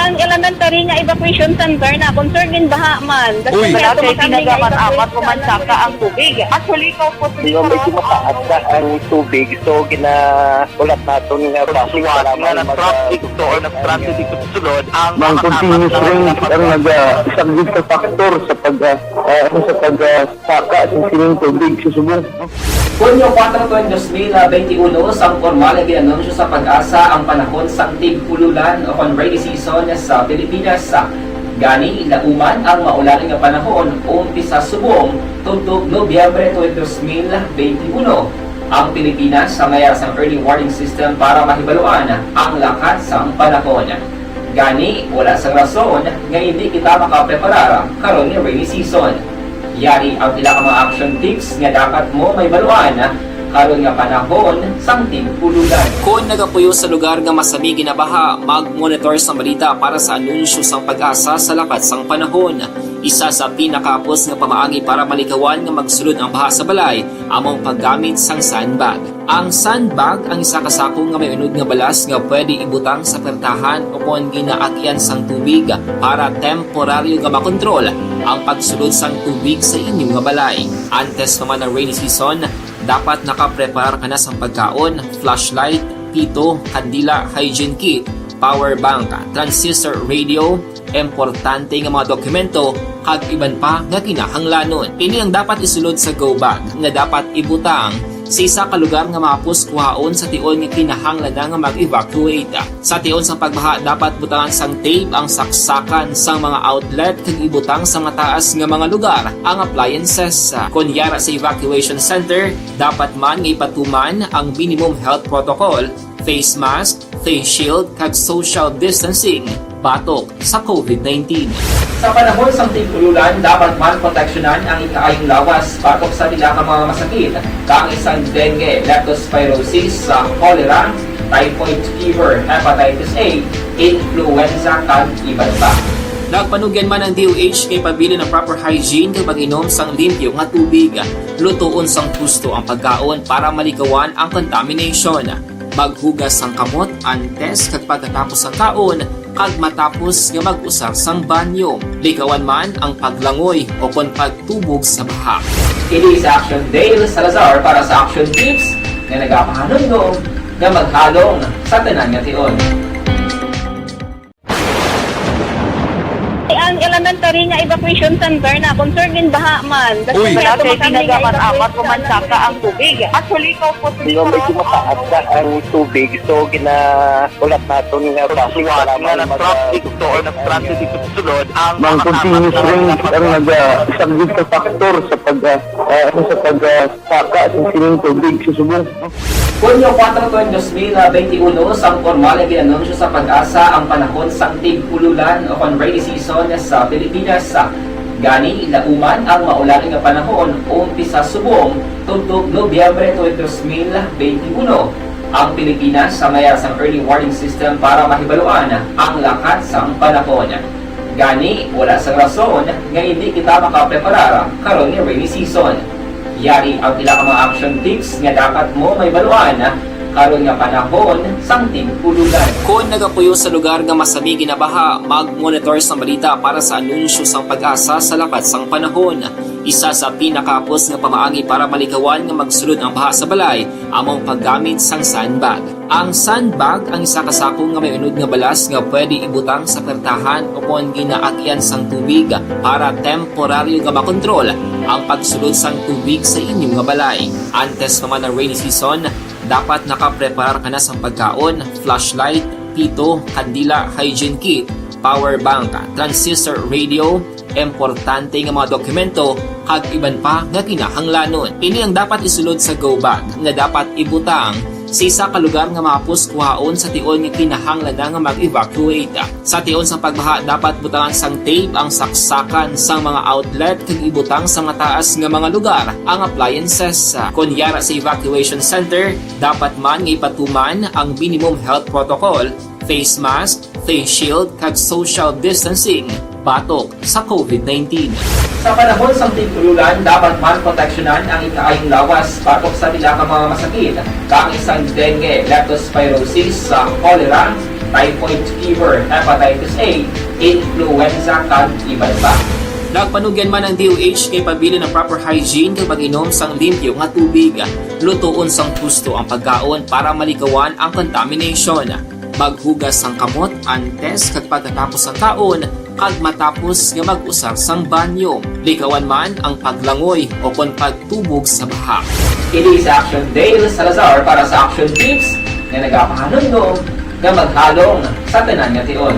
Ang elementary nga evacuation center na concern in baha man. Uy. Wala kay ginagamat-amat o mansaka ang tubig. Actually, ikaw po, Di ba, medyo mataas na ang tubig. So, ginaulat naton nga traffic, suwat nga nag-traffic to or nag-traffic dito sa sulod, ang mga continuous rain ang nagasaglit sa factor sa pag, ah, ah, ano, sa pag, ah, saka sa sining tubig sa subong. Hunyo kuwatro, dos mil benti uno, sang pormal nga gin-anunsyo sa PAGASA ang panahon sang tig-ululan o kon rainy season sa Pilipinas. Gani, lauman ang maulan nga panahon, umpisa subong tubtob Nobyembre twenty, dos mil benti uno. Ang Pilipinas may ara sang early warning system para mahibaluan ang lakat sang panahon. Gani, wala sang rason nga indi kita makapreparar karon nga rainy season. Yari ang pila ka mga action tips nga dapat mo mahibaluan karon nga panahon sang tig-ululan. Kon nagapuyo sa lugar nga masami ginabaha, mag-monitor sang balita para sa anunsyo sang PAGASA sa lakat sang panahon. Isa sa pinakahapos nga pamaagi para malikawan nga magsulod ang baha sa balay amo ang paggamit sang sandbag. Ang sandbag ang isa ka sako nga may unod nga balas nga pwede ibutang sa pertahan o kon ginaagyan sang tubig para temporaryo nga makontrol ang pagsulod sang tubig sa inyo nga balay. Antes pa man ang rainy season, dapat nakapreparar ka na sang pagkaon, flashlight, pito, kandila, hygiene kit, power bank, transistor radio, importante nga mga dokumento, kag iban pa nga kinahanglanon. Ini ang dapat isulod sa go bag nga dapat ibutang sa isa ka lugar nga mahapos kuhaon sa tion nga kinahanglan na nga mag-evacuate. Sa tion sang pagbaha, dapat butangan sang tape ang saksakan sang mga outlet kag ibutang sa mataas nga mga lugar ang appliances. Kon yara sa evacuation center, dapat man nga ipatuman ang minimum health protocol, face mask, face shield, kag social distancing batok sa COVID nineteen. Sa panahon sang tig-ululan, dapat man proteksyonan ang ikaayong lawas batok sa pila ka mga masakit, kaangay sang dengue, leptospirosis, sa cholera, typhoid fever, hepatitis A, influenza, kag iban pa. Nagpanugyan man ang D O H nga ipabilin ang proper hygiene kag pag-inom sang limpyo nga tubig. Lutoon sang husto ang pagkaon para malikawan ang contamination. Maghugas sang kamot antes kag pagkatapos sang kaon kag matapos nga mag-usar sang banyo. Likawan man ang paglangoy o kon pagtubog sa baha. Kini si Action Dale Salazar para sa Action Tips nga nagapahanumdom nga maghalong sa tanan nga tion. Ang elementary nga evacuation center na concerned din baha man. Uy. Wala kay tinaga man amat ko man saka ang tubig. Actually, ko po. Pero medyo mataas na ang tubig, so ginaulat naton nga basi nga para na-trap dito or na-stranded dito sa sulod ang mga continuous rains ang nagasaglit sa factor sa pag, ah, ah, ano, sa pag, ah, saka sa sining tubig sa subong. Hunyo kuwatro, dos mil benti uno, sang pormal nga gin-anunsyo sa PAGASA ang panahon sang tig-ululan o kon rainy season sa Pilipinas. Gani, lauman ang maulan nga panahon umpisa subong tubtob Nobyembre tuig dos mil benti uno. Ang Pilipinas may ara sang early warning system para mahibaluan ang lakat sang panahon. Gani, wala sang rason nga hindi kita makapreparar karon nga rainy season. Yari ang pila ka mga action tips nga dapat mo mahibaluan karon nga panahon sang tig-ululan. Kon nagapuyo sa lugar nga masami ginabaha, mag-monitor sang balita para sa anunsyo sang PAGASA sa lakat sang panahon. Isa sa pinakahapos nga pamaagi para malikawan nga magsulod ang baha sa balay amo ang paggamit sang sandbag. Ang sandbag ang isa ka sako nga may unod nga balas nga pwede ibutang sa pertahan o kon ginaagyan sang tubig para temporaryo nga makontrol ang pagsulod sang tubig sa inyo nga balay. Antes pa man ang rainy season, dapat nakapreparar ka na sang pagkaon, flashlight, pito, kandila, hygiene kit, power bank, transistor radio, importante nga mga dokumento, kag iban pa nga kinahanglanon. Ini ang dapat isulod sa go bag nga dapat ibutang sa isa ka lugar nga mahapos kuhaon sa tion nga kinahanglan na nga mag-evacuate. Sa tion sang pagbaha, dapat butangan sang tape ang saksakan sang mga outlet kag ibutang sa mataas nga mga lugar ang appliances. Kon yara sa evacuation center, dapat man nga ipatuman ang minimum health protocol, face mask, face shield, kag social distancing batok sa COVID nineteen. Sa panahon sang tig-ululan, dapat man proteksyonan ang ikaayong lawas batok sa pila ka mga masakit, kaangay sang dengue, leptospirosis, sa cholera, typhoid fever, hepatitis A, influenza, kag iban pa. Nagpanugyan man ang D O H nga ipabilin ang proper hygiene kag pag-inom sang limpyo nga tubig. Lutoon sang husto ang pagkaon para malikawan ang contamination. Maghugas sang kamot antes kag pagkatapos sang kaon kag matapos nga mag-usar sang banyo. Likawan man ang paglangoy o kon pagtubog sa baha. Kini si Action Dale Salazar para sa Action Tips nga nagapahanumdom nga maghalong sa tanan nga tion.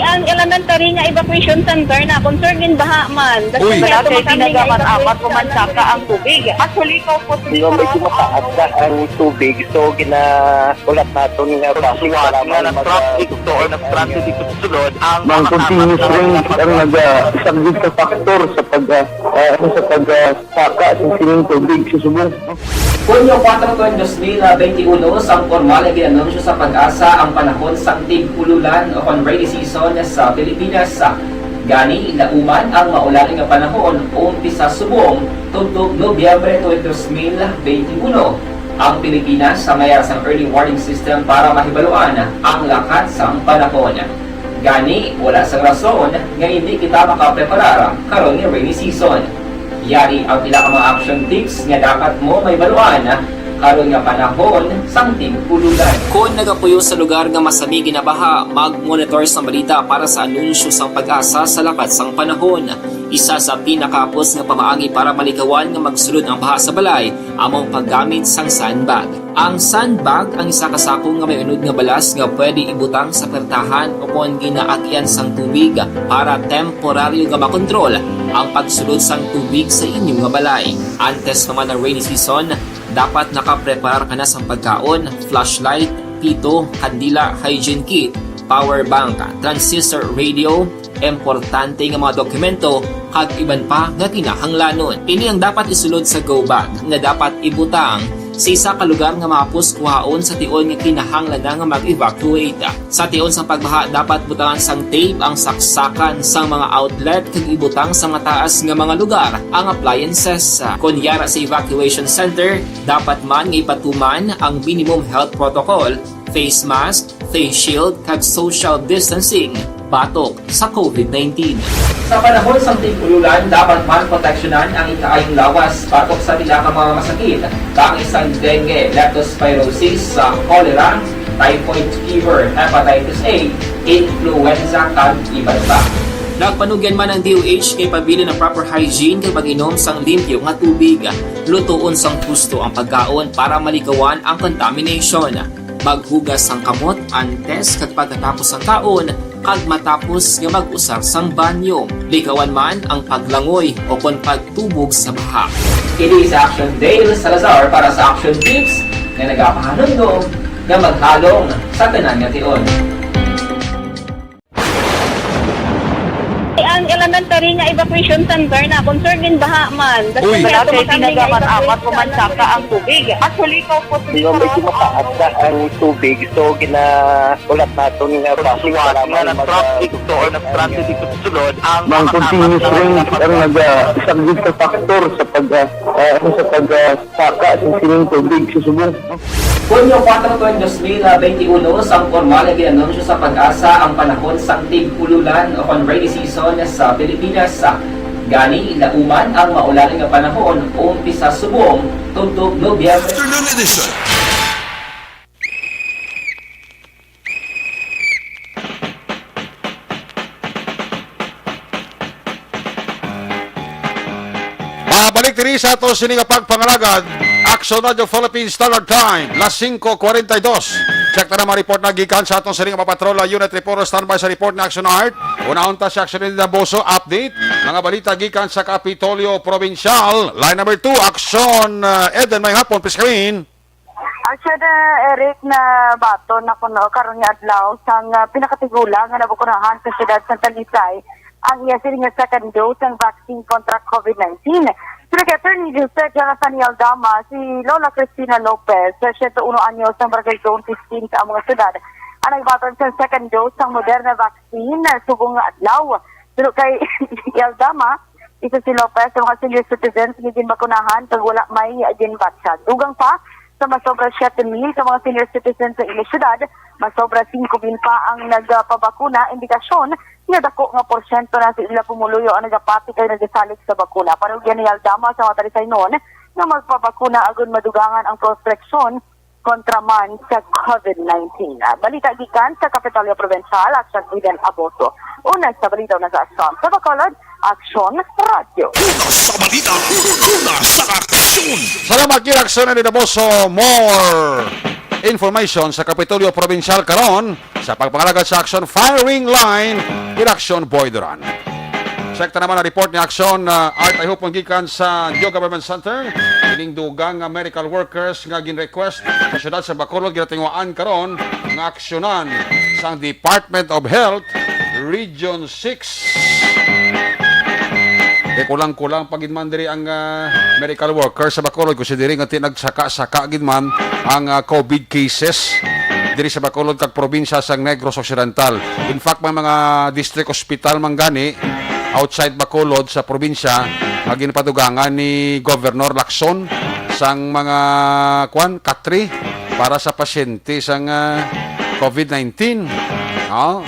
Ang Tanan tari nga evacuation center na, kung sir, ginbaha man. Uy. Wala kay tinaga man apat o man saka ang tubig. Actually, ikaw po, Di ba, medyo mataas na ang tubig, so ginaulat naton nga basi para nga man mag- nag-traffic to or nag-stranded dito sa sulod ang mga continuous rain ang nag-, ah, subject sa factor sa pag, ah, ah, ano, sa pag, ah, saka sa sining tubig sa subong. Hunyo kuwatro, dos mil benti uno, sang pormal nga gin-anunsyo sa PAGASA ang panahon sang tig-ululan o kon rainy season sa Pilipinas. Gani, lauman ang maulan nga panahon umpisa subong tubtob Nobyembre twenty, dos mil benti uno. Ang Pilipinas, sa mayara sang early warning system para mahibaluan ang lakat sang panahon. Gani, wala sang rason nga indi kita makapreparar karon nga rainy season. Yari ang pila ka mga action tips nga dapat mo mahibaluan karon nga panahon sang tig-ululan. Kon nagapuyo sa lugar nga masami ginabaha, mag-monitor sang balita para sa anunsyo sang PAGASA sa lakat sang panahon. Isa sa pinakahapos nga pamaagi para malikawan nga magsulod ang baha sa balay amo ang paggamit sang sandbag. Ang sandbag ang isa ka sako nga may unod nga balas nga pwede ibutang sa pertahan o kon ginaagian sang tubig para temporaryo nga makontrol ang pagsulod sang tubig sa inyo nga balay. Antes pa man ang rainy season, dapat nakapreparar ka na sang pagkaon, flashlight, pito, kandila, hygiene kit, power bank, transistor radio, importante nga mga dokumento, kag iban pa nga kinahanglanon. Ini ang dapat isulod sa go bag nga dapat ibutang sa isa ka lugar nga mahapos kuhaon sa tion nga kinahanglan na nga mag-evacuate. Sa tion sang pagbaha, dapat butangan sang tape ang saksakan sang mga outlet kag ibutang sa mataas nga mga lugar ang appliances. Kon yara sa evacuation center, dapat man nga ipatuman ang minimum health protocol, face mask, face shield, kag social distancing batok sa covid nineteen. Sa panahon sang tig-ululan, dapat man proteksyonan ang ikaayong lawas batok sa pila ka mga masakit, kaangay sang dengue, leptospirosis, sa cholera, typhoid fever, hepatitis A, influenza, kag iban pa. Nagpanugyan man ang D O H kay pabilin ang proper hygiene kag pag-inom sang limpyo nga tubig. Lutoon sang husto ang pagkaon para malikawan ang contamination. Maghugas sang kamot antes kag pagkatapos sang kaon, kag matapos nga mag-usar sang banyo. Likawan man ang paglangoy o kon pagtubog sa baha. Kini si Action Dale Salazar para sa Action Tips nga nagapahanumdom nga maghalong sa tanan nga tion. Ang elementary nga evacuation center na, kung sir, ginbaha man. Uy. Wala kay tinaga man apat o man saka ang tubig. Actually, ikaw po, Di ba, medyo mataas na ang tubig, so ginaulat naton nga basi para man mag- traffic to or nag-stranded dito sa sulod ang mga continuous rain ang nag-, ah, subject sa factor sa pag, ah, ah, ano, sa pag, ah, saka sa sining tubig sa subong. Hunyo kuwatro, dos mil benti uno, sang pormal nga gin-anunsyo sa PAGASA ang panahon sang tig-ululan o kon rainy season sa Pilipinas. Gani, lauman ang maulan nga panahon umpisa subong tubtob Nobyembre. Afternoon edition. Pabalik diri sa ato sini nga pagpangalagad, Action Radio Philippines Standard Time, las singko kwarenta y dos. Check ta na mga report na gikan sa aton sini nga mga patrola unit reporter. Standby sa report ni Action Art. Unahon ta si Action Art Naboso, update mga balita gikan sa Kapitolyo Provincial. Line number two, Action, uh, Eden, may hapon, please come in. Actually, Eric, nabaton na kuno karon nga adlaw sang, ah, pinakatigulang nga nabakunahan sa siyudad sa Talisay ang iya sini nga second dose sang vaccine kontra covid nineteen. Sila kay Attorney Jose Rafael Aldama, si Lola Cristina Lopez, sa siyento uno anyos, sang Barangay Zone fifteen sa amo nga siyudad, ang nagbaton sa second dose sang Moderna vaccine, ah, subong nga adlaw. Pero kay Aldama, isa si Lopez sa mga senior citizens nga ginbakunahan kag wala may ginbatya. Dugang pa, sa masobra siyete mil ka mga senior citizens sa ila siyudad, masobra singko mil pa ang nagpabakuna, indikasyon nga dako nga porsyento na sa ila pumuluyo ang nagapati kag nagasalig sa bakuna. Panugyan ni Aldama sa mga Talisaynon nga magpabakuna agon madugangan ang proteksyon kontra man sa covid nineteen. Ah, balita gikan sa Kapitolyo Provincial, Action Eden Aboso. Una sa balita, una sa Aksyon sa Bacolod, Aksyon Radyo. Una sa balita, una sa aksyon. Salamat gid, Aksyon Eden Aboso. More information sa Kapitolyo Provincial karon. Sa pagpangalagad sa Aksyon Firing Line, in Aksyon Boy Duran. Check ta naman ang report ni Aksyon, ah, Art Ayhupon gikan sa Dio Government Center. Ining dugang nga medical workers nga gin-request sa siyudad sa Bacolod ginatinguhaan karon nga aksyonan sang Department of Health Region six. Kay kulang-kulang pa gid man diri ang, ah, medical worker sa Bacolod, kung si diri nga ti-, nagsaka-saka gid man ang, ah, COVID cases diri sa Bacolod kag probinsya sa Negros Occidental. In fact, may mga district hospital man gani outside Bacolod sa probinsya nga ginpadugangan ni Governor Lacson sang mga, kwan, katri para sa pasyente sang, ah, COVID nineteen. No?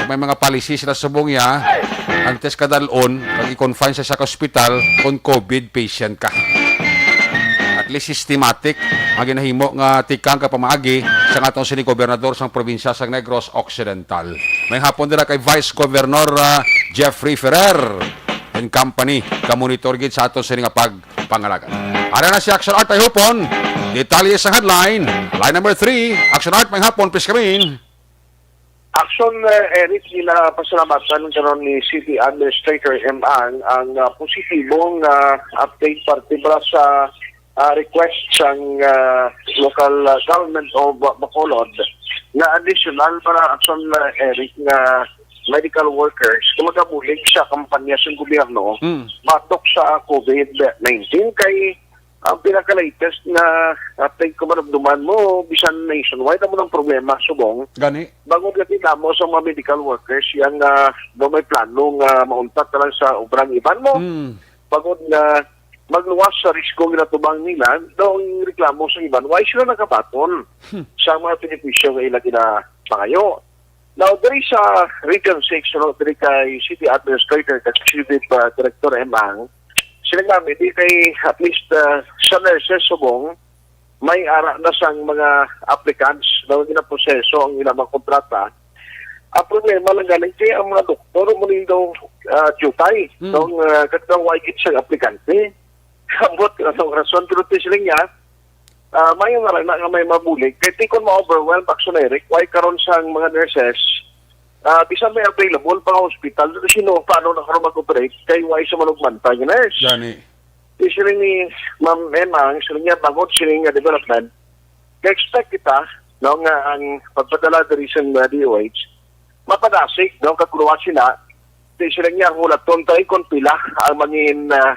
May mga policy sila subong ya, antes ka dal-on, pag i-confine sa isa ka ospital kung COVID patient ka. At least systematic ang ginahimo nga tikang ka pamaagi sa atong sini gobernador sang probinsya sang Negros Occidental. May hapon dira kay Vice Governor, ah, Jeffrey Ferrer and company, ka-monitor gid sa aton sini nga pagpangalagad. Ara na si Action Art Ayhupon. Detalye sa headline. Line number three, Action Art, may hapon, please come in. Action, eh, Eric, ila pasalamatan karon ni City Administrator M. Ang ang, ah, positibong, ah, update parte para sa, ah, request sang, ah, local, ah, government of Ba-, Bacolod na additional para Action, ah, Eric, nga medical workers kung magabulig sa kampanya sa gobyerno Mm. batok sa COVID nineteen kay ang pinaka-latest nga update ko, maramdaman mo, bisan nationwide, amo nang problema subong. Gani. Bangod nga tinamo sa mga medical workers, yang, ah, daw may plano nga mauntat na lang sa obrang iban mo. Mm. Bangod nga magluwas sa risko ginatubang nila, daw ang reklamo sa iban, why sila nakabaton Hmm. sa mga benepisyo nga ila ginapangayo? Now, diri sa Region six, ano, diri kay City Administrator, kay Executive, ah, Director Emang, sila namin, di kay at least, ah, sa nurses subong, may ara na sang mga applicants na ginaproseso ang ilang mga kontrata. Ang problema lang galing kay ang mga doktor, mo daw, ah, jutay. Hmm. Nung, ah, katawag gid sa aplikante. Ambot, anong rason, pero ti sila niya, ah, may nga na nga may mabulig. Kay ti kon ma-overwhelm, Action Eric, why karon sang mga nurses, ah, bisan may available pa nga hospital, pero sino, paano na karon mag-operate? Kay why sa manugmanta nga nurse? Gani. Ti sila ni Ma'am Emma, ang sila niya, bangod sila nga development, ka-expect kita, no, nga ang pagpadala diri sa mga D O H, mapadasig, no, kag luwas sila, ti sila niya hulaton tayo kung pila ang mangin, ah,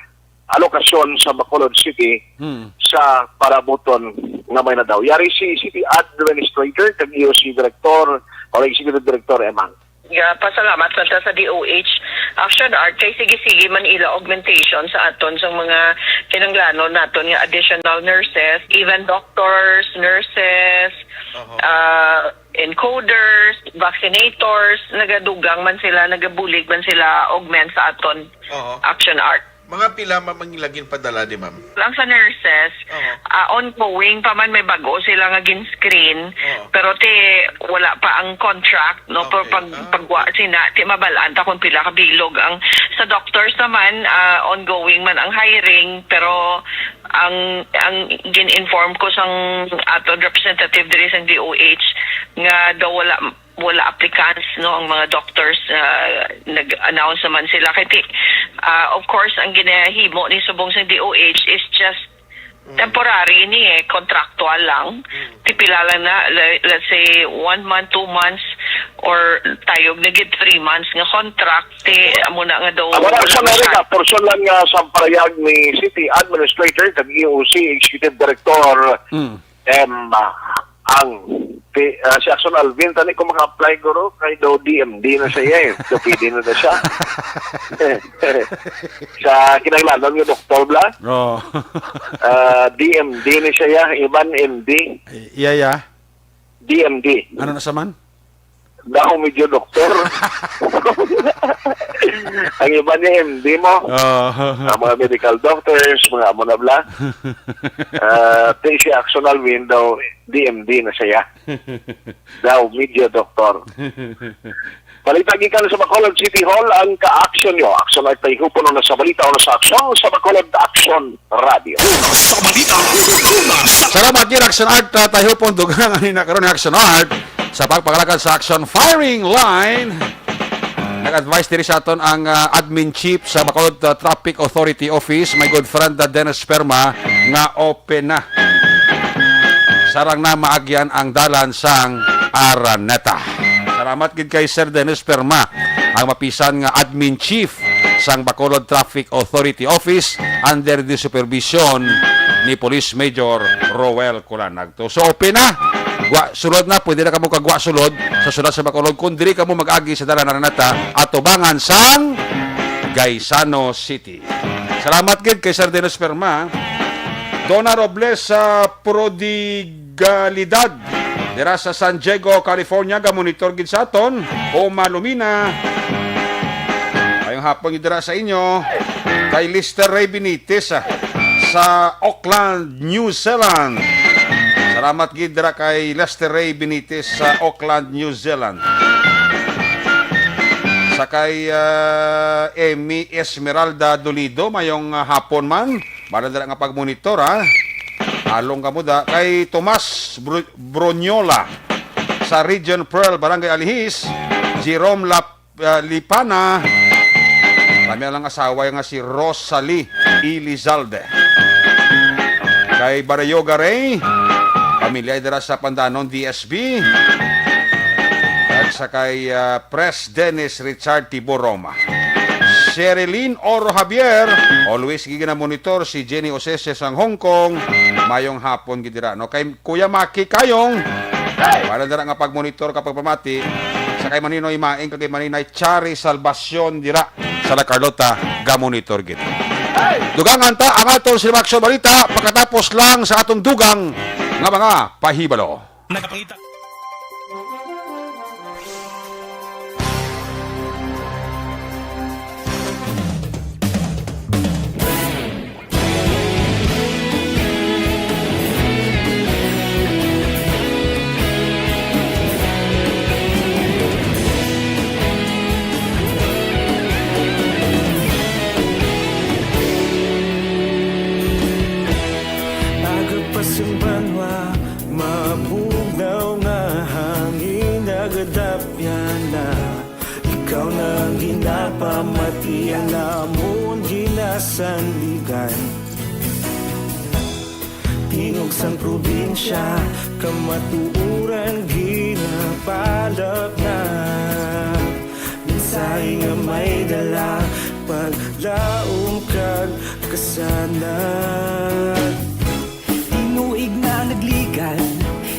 alokasyon sa Bacolod City Hmm. sa parabuton nga may nadaw. Yari si City Administrator kag E O C Director o Executive Director Emang. Nga pasalamat man ta sa D O H Action Art kay sige-sige man ila augmentation sa aton sa mga kinahanglanon naton nga additional nurses, even doctors, nurses, Oho. ah, encoders, vaccinators, nagadugang man sila, nagabulig man sila augment sa aton Oo. Action Art. Mga pila ma-, man ang ila ginpadala di, ma'am? Ang sa nurses, Oo. ah, ongoing pa man, may bag-o sila nga gin-screen, Oo. pero ti wala pa ang contract, no? Pero Okay. pag, Ah, pagwa okay. sina, ti mabalaan ta kung pila ka bilog. Ang sa doctors naman, ah, ongoing man ang hiring, pero ang, ang gin-inform ko sang aton representative diri sa D O H nga daw wala wala applicants, no, ang mga doctors, ah, nag-announce naman sila. Kay ti-, ah, of course, ang ginahimo ni subong sa D O H is just Mm. temporary ni, eh, contractual lang. Mm. Ti pila lang na, le-, let's say, one month, two months, or tayog na gid three months nga contract, ti amo na nga daw Amo na wala sa Amerika, masya- portion lang nga sa parayag ni City Administrator kag E O C Executive Director Mm. M. Ang, ti-, ah, si Action Alvin, tani ko maka-apply, guro, kay daw D M D na siya, eh. So, pwede na na siya. Sa kinahanglanon nga doktor, bla? Oo. Ah, D M D na siya, ya. Iban M D. Iya, ya. D M D. Ano na sa man? Daw medyo doktor. Ang iba ni M D mo. Oo. Ang mga medical doctors, mga amo na bla. Ah, ti si Action Alvin daw, D M D na siya. Daw medyo doktor. Balita gikan sa Bacolod City Hall, ang ka-aksyon nyo. Action ay tayhupon na sa balita o sa aksyon sa Bacolod Action Radio. Una sa balita, una sa Salamat gid, Action Art, ah, tayhupon, dugang ani na karon ni Action Art. Sa pagpangalagad sa action firing line, nag-advise diri sa aton ang, ah, admin chief sa Bacolod, ah, Traffic Authority Office, my good friend, ah, Dennis Perma, nga open na. Sarang na maagyan ang dalan sang Araneta. Salamat gid kay Sir Dennis Perma, ang mapisan nga admin chief sang Bacolod Traffic Authority Office under the supervision ni Police Major Roel Culanag. So, so open na. Gwa sulod na, pwede na kamo kagwa sulod sa syudad sa Bacolod kung diri kamo mag-agi sa dalan Araneta, atubangan sang Gaisano City. Salamat gid kay Sir Dennis Perma. Donna Robles sa Prodigalidad dira sa San Diego, California, gamonitor gid sa aton. Oma Lumina. Ayong hapon gid dira sa inyo. Kay Lester Ray Benitez, ah, sa Auckland, New Zealand. Salamat gid dira kay Lester Ray Benitez sa Auckland, New Zealand. Sa kay, ah, Emmy Esmeralda Dolido, mayong, ah, hapon man. Bala dira nga pagmonitor, ha. Along kamo da kay Tomas Bru-, Bronyola sa Region Pearl, Barangay Alihis, Jerome Lap-, ah, Lipana. Kami lang asawa nga si Rosalie Elizalde. Kay Barayoga Ray, pamilya dira sa Pandanon, D S B. At sa kay, ah, Pres Dennis Richard Tibo Roma. Sherilyn Oro Javier, always gid ginamonitor si Jenny Osese sang Hong Kong. Mayong hapon gid dira, no? Kay Kuya Maki Kayong, wala dira nga pagmonitor ka pagpamati. Sa kay Maninoy Maing, kag kay Maninay Chari Salvacion dira sa La Carlota, gamonitor gid. Dugangan ta ang aton Cinemax Balita pagkatapos lang sa atong dugang nga mga pahibalo. Nagapangita. Bago pa sing banwa, mabugnaw nga hangin nagadapyan na. Ikaw na ang ginapamatian namon ginasandigan. Tingog sang probinsya, kamatuoran ginapalapnap. Mensahe nga may dala, paglaom kag kasanag. Tinuig na nagligad,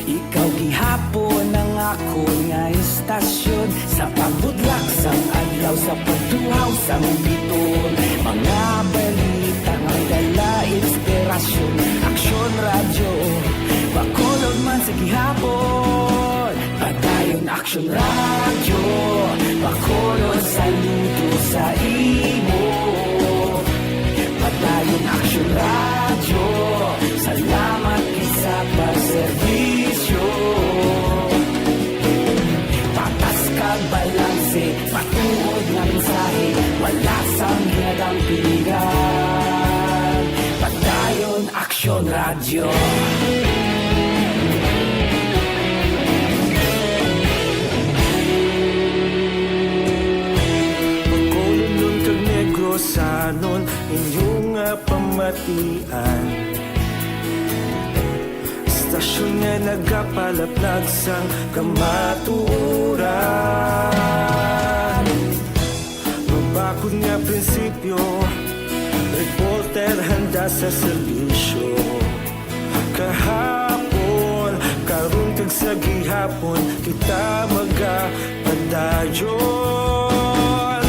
ikaw gihapon ang akon nga istasyon. Sa pagbutlak sang adlaw, sa pagtuhaw sang bituon, mga balita may dala inspirasyon. Aksyon Radyo, Bacolod man sa gihapon. Padayon Aksyon Radyo, Bacolod, saludo sa imo. Padayon Aksyon Radyo, salamat gid sa pagserbisyo. Patas kag balanse, matuod nga mensahe, wala sang ginadampingan. Padayon Aksyon Radyo. Bacolodnon kag Negrosanon, inyo nga pamatian. Istasyon nga nagapalaplag sang kamatuoran. Mabakod nga prinsipyo, reporter handa sa serbisyo. Kahapon, karon kag sa gihapon, kita magapadayon.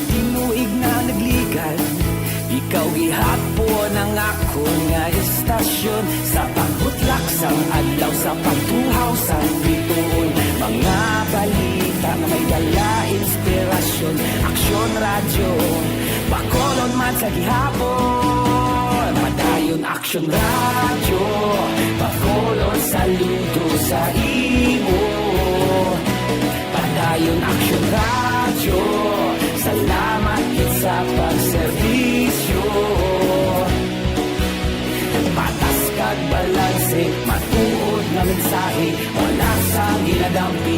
Tinuig na nagligad, ikaw gihapon ang akon nga istasyon. Sa pagbutlak sang adlaw, sa pagtuhaw sang bituon, mga balita nga may dala inspirasyon. Aksyon Radyo, Bacolod man sa gihapon. Padayon Aksyon Radyo, Bacolod, saludo sa imo. Padayon Aksyon Radyo, salamat gid sa pagserbisyo. Patas kag balanse, matuod nga mensahe, wala sang ginadampi.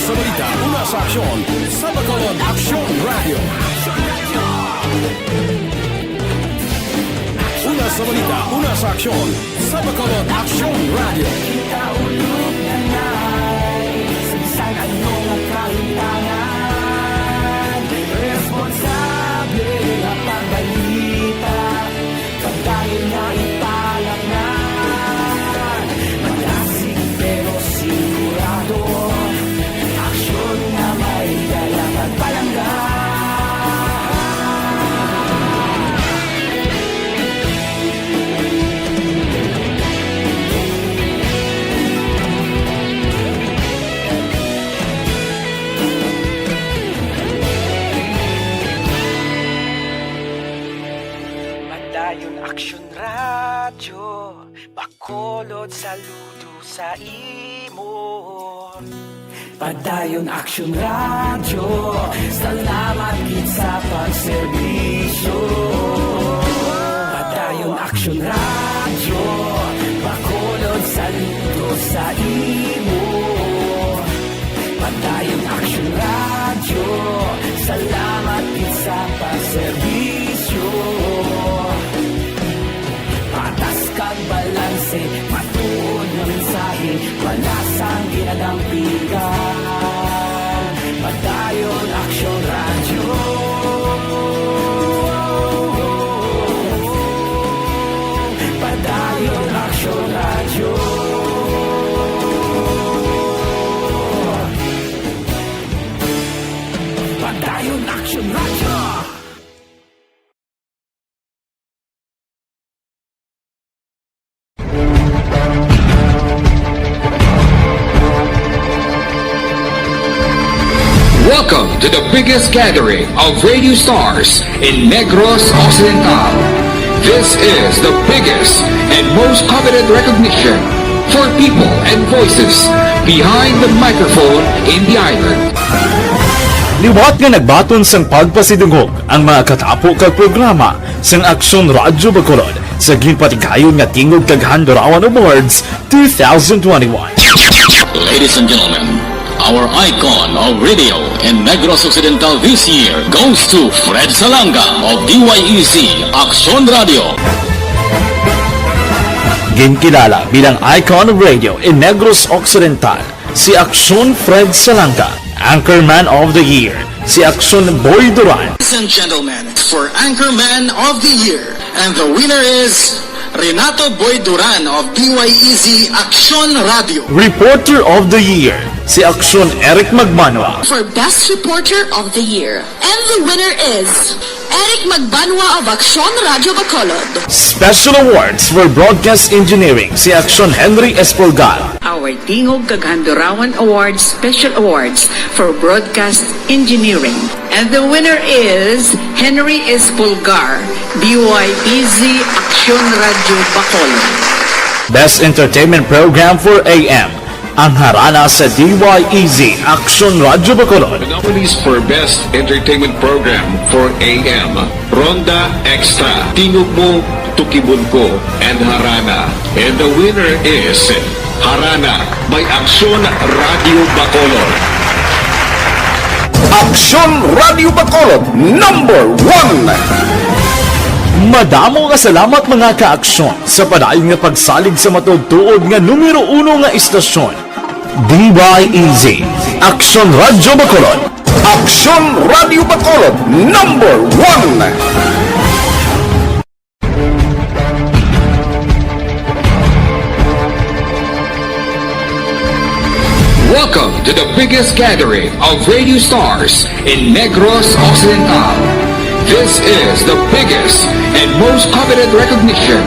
Sa balita, una sa aksyon, sa Bacolod Aksyon Radio. Una sa balita, una sa aksyon, sa Bacolod Aksyon Radio. Kita ulog na nai, sa bisan anong kahitangan, responsable ang pagbalita. Padayon nga ipalaknad, malasig pero sigurado, aksyon nga may dala kag palangga. Padayon Aksyon Radyo, Bacolod, saludo sa imo. Padayon Aksyon Radyo, salamat gid sa pagserbisyo. Padayon Aksyon Radyo, Bacolod, saludo sa imo. Padayon Aksyon Radyo, salamat gid sa pagserbisyo. Patas kag balanse, matuod nga mensahe, wala sang ginadampigan. Padayon Aksyon Radyo. Padayon Aksyon Radyo. Padayon Aksyon Radyo. Welcome to the biggest gathering of radio stars in Negros Occidental. This is the biggest and most coveted recognition for people and voices behind the microphone in the island. Liwat nga nagbaton sang pagpasidungog ang mga katapo kag programa sang Aksyon Radyo Bacolod sa ginpatigayon nga Tingog kag Handurawan Awards two thousand twenty-one. Ladies and gentlemen, our icon of radio in Negros Occidental this year goes to Fred Salanga of D Y E Z Aksyon Radio. Ginkilala bilang icon of radio in Negros Occidental si Aksyon Fred Salanga, Anchorman of the Year si Aksyon Boy Duran. Ladies and gentlemen, for Anchorman of the Year, and the winner is Renato Boy Duran of D Y E Z Aksyon Radio. Reporter of the Year si Aksyon Eric Magmanwa. For Best Reporter of the Year, and the winner is Eric Magbanwa of Aksyon Radyo Bacolod. Special Awards for Broadcast Engineering si Aksyon Henry Espolgar. Our Tingog kag Handurawan Awards Special Awards for Broadcast Engineering. And the winner is Henry Espolgar, D Y E Z Aksyon Radyo Bacolod. Best Entertainment Program for A M, ang harana sa D Y E Z Aksyon Radyo Bacolod. The nominees for Best Entertainment Program for A M, Ronda Extra, Tingog Mo, Tukibon Ko, and Harana. And the winner is Harana by Aksyon Radyo Bacolod. Aksyon Radyo Bacolod, number one. Madamo nga salamat, mga ka-aksyon, sa padayon nga pagsalig sa matuod-tuod nga numero uno nga istasyon, D Y E Z, Aksyon Radyo Bacolod. Aksyon Radyo Bacolod, number one. Welcome to the biggest gathering of radio stars in Negros Occidental. This is the biggest and most coveted recognition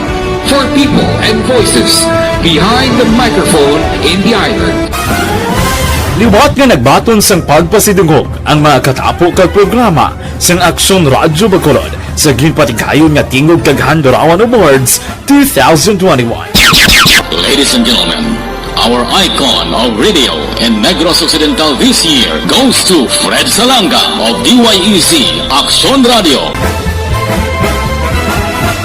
for people and voices behind the microphone in the island. Liwat nga nagbaton sang pagpasidungog ang mga katapo kag programa sang Aksyon Radyo Bacolod sa ginpatigayon nga Tingog kag Handurawan Awards two thousand twenty-one. Ladies and gentlemen, our icon of radio in Negros Occidental this year goes to Fred Salanga of D Y E Z Aksyon Radio.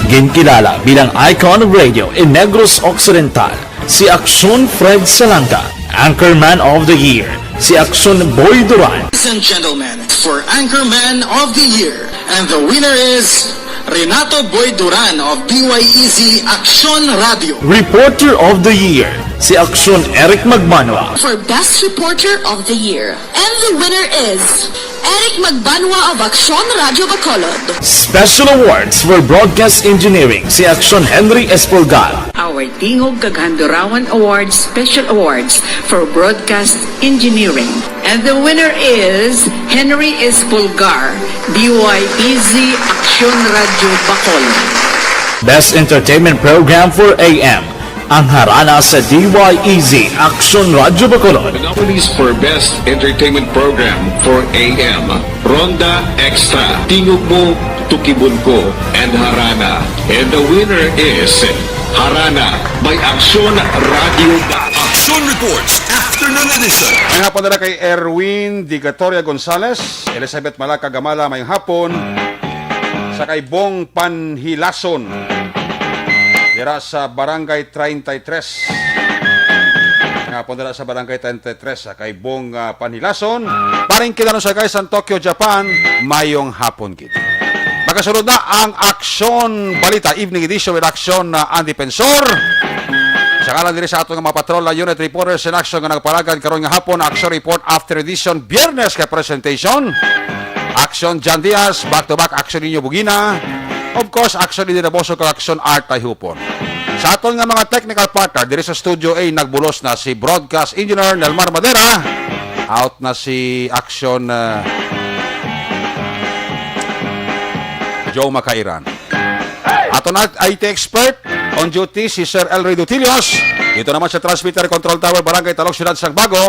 Ginkilala bilang icon of radio in Negros Occidental si Aksyon Fred Salanga, Anchorman of the Year Si Aksyon Boy Duran. Ladies and gentlemen, for Anchorman of the Year, and the winner is Renato Boy Duran of D Y E Z Aksyon Radio. Reporter of the Year, si Aksyon Eric Magbanwa. For Best Reporter of the Year, and the winner is Eric Magbanwa of Aksyon Radio Bacolod. Special Awards for Broadcast Engineering, si Aksyon Henry Espolgar. Our Tingog kag Handurawan Awards Special Awards for Broadcast Engineering. And the winner is Henry Espolgar, D Y E Z Aksyon Radio Bacolod. Best Entertainment Program for A M, ang Harana sa D Y E Z Aksyon Radio Bacolod. The nominees for Best Entertainment Program for A M, Ronda Extra, Tingog Mo, Tukibon Ko, and Harana. And the winner is Harana by Aksyon Radio Bacolod. Aksyon Reports Afternoon Edition. May hapon na kay Erwin Digatoria Gonzalez, Elizabeth Malaca Gamala, may hapon sa kay Bong Panhilason dira sa Barangay treinta y tres. May hapon dira sa Barangay treinta y tres, sa kay Bong, ah, Panhilason. Paring kinaron sa kay San Tokyo, Japan, mayong hapon gid. Magasunod na ang Aksyon Balita Evening Edition with Aksyon, ah, Andy Pensor. Sa ngalan diri sa aton nga mga patrol, ah, unit reporters in action nga nagpalagad karon nga hapon, Aksyon Report After Edition, Biyernes kay presentation. Aksyon Jan Diaz, back to back, Aksyon Ninyo Bugina. Of course, Aksyon Dina Boso kag Aksyon Art Tayhupon. Sa aton nga mga technical partner diri sa Studio A, nagbulos na si Broadcast Engineer Nelmar Madera. Out na si Aksyon, ah, Joe Makairan. Aton I T expert on duty si Sir Elry Dutilios. Dito naman sa Transmitter Control Tower, Barangay Talog, Siyudad sang Bago,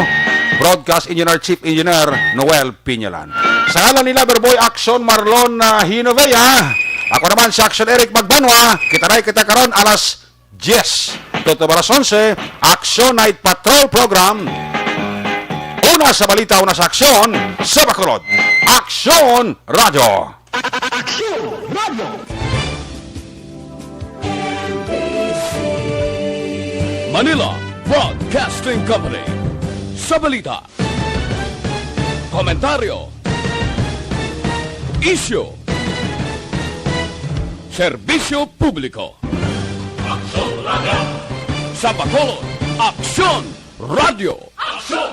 Broadcast Engineer, Chief Engineer Noel Piñalan. Sa ngalan ni Loverboy Aksyon Marlon, ah, Hinovea, ako naman si Aksyon Eric Magbanwa. Kita na kita karon alas diyes. Tuto alas onse, Aksyon Night Patrol Program. Una sa balita, una sa aksyon, sa Bacolod. Aksyon Radyo. Aksyon Radyo. Manila Broadcasting Company. Sa balita, komentaryo, isyu, serbisyo publiko. Aksyon Radyo. Sa Bacolod, Aksyon Radyo. Aksyon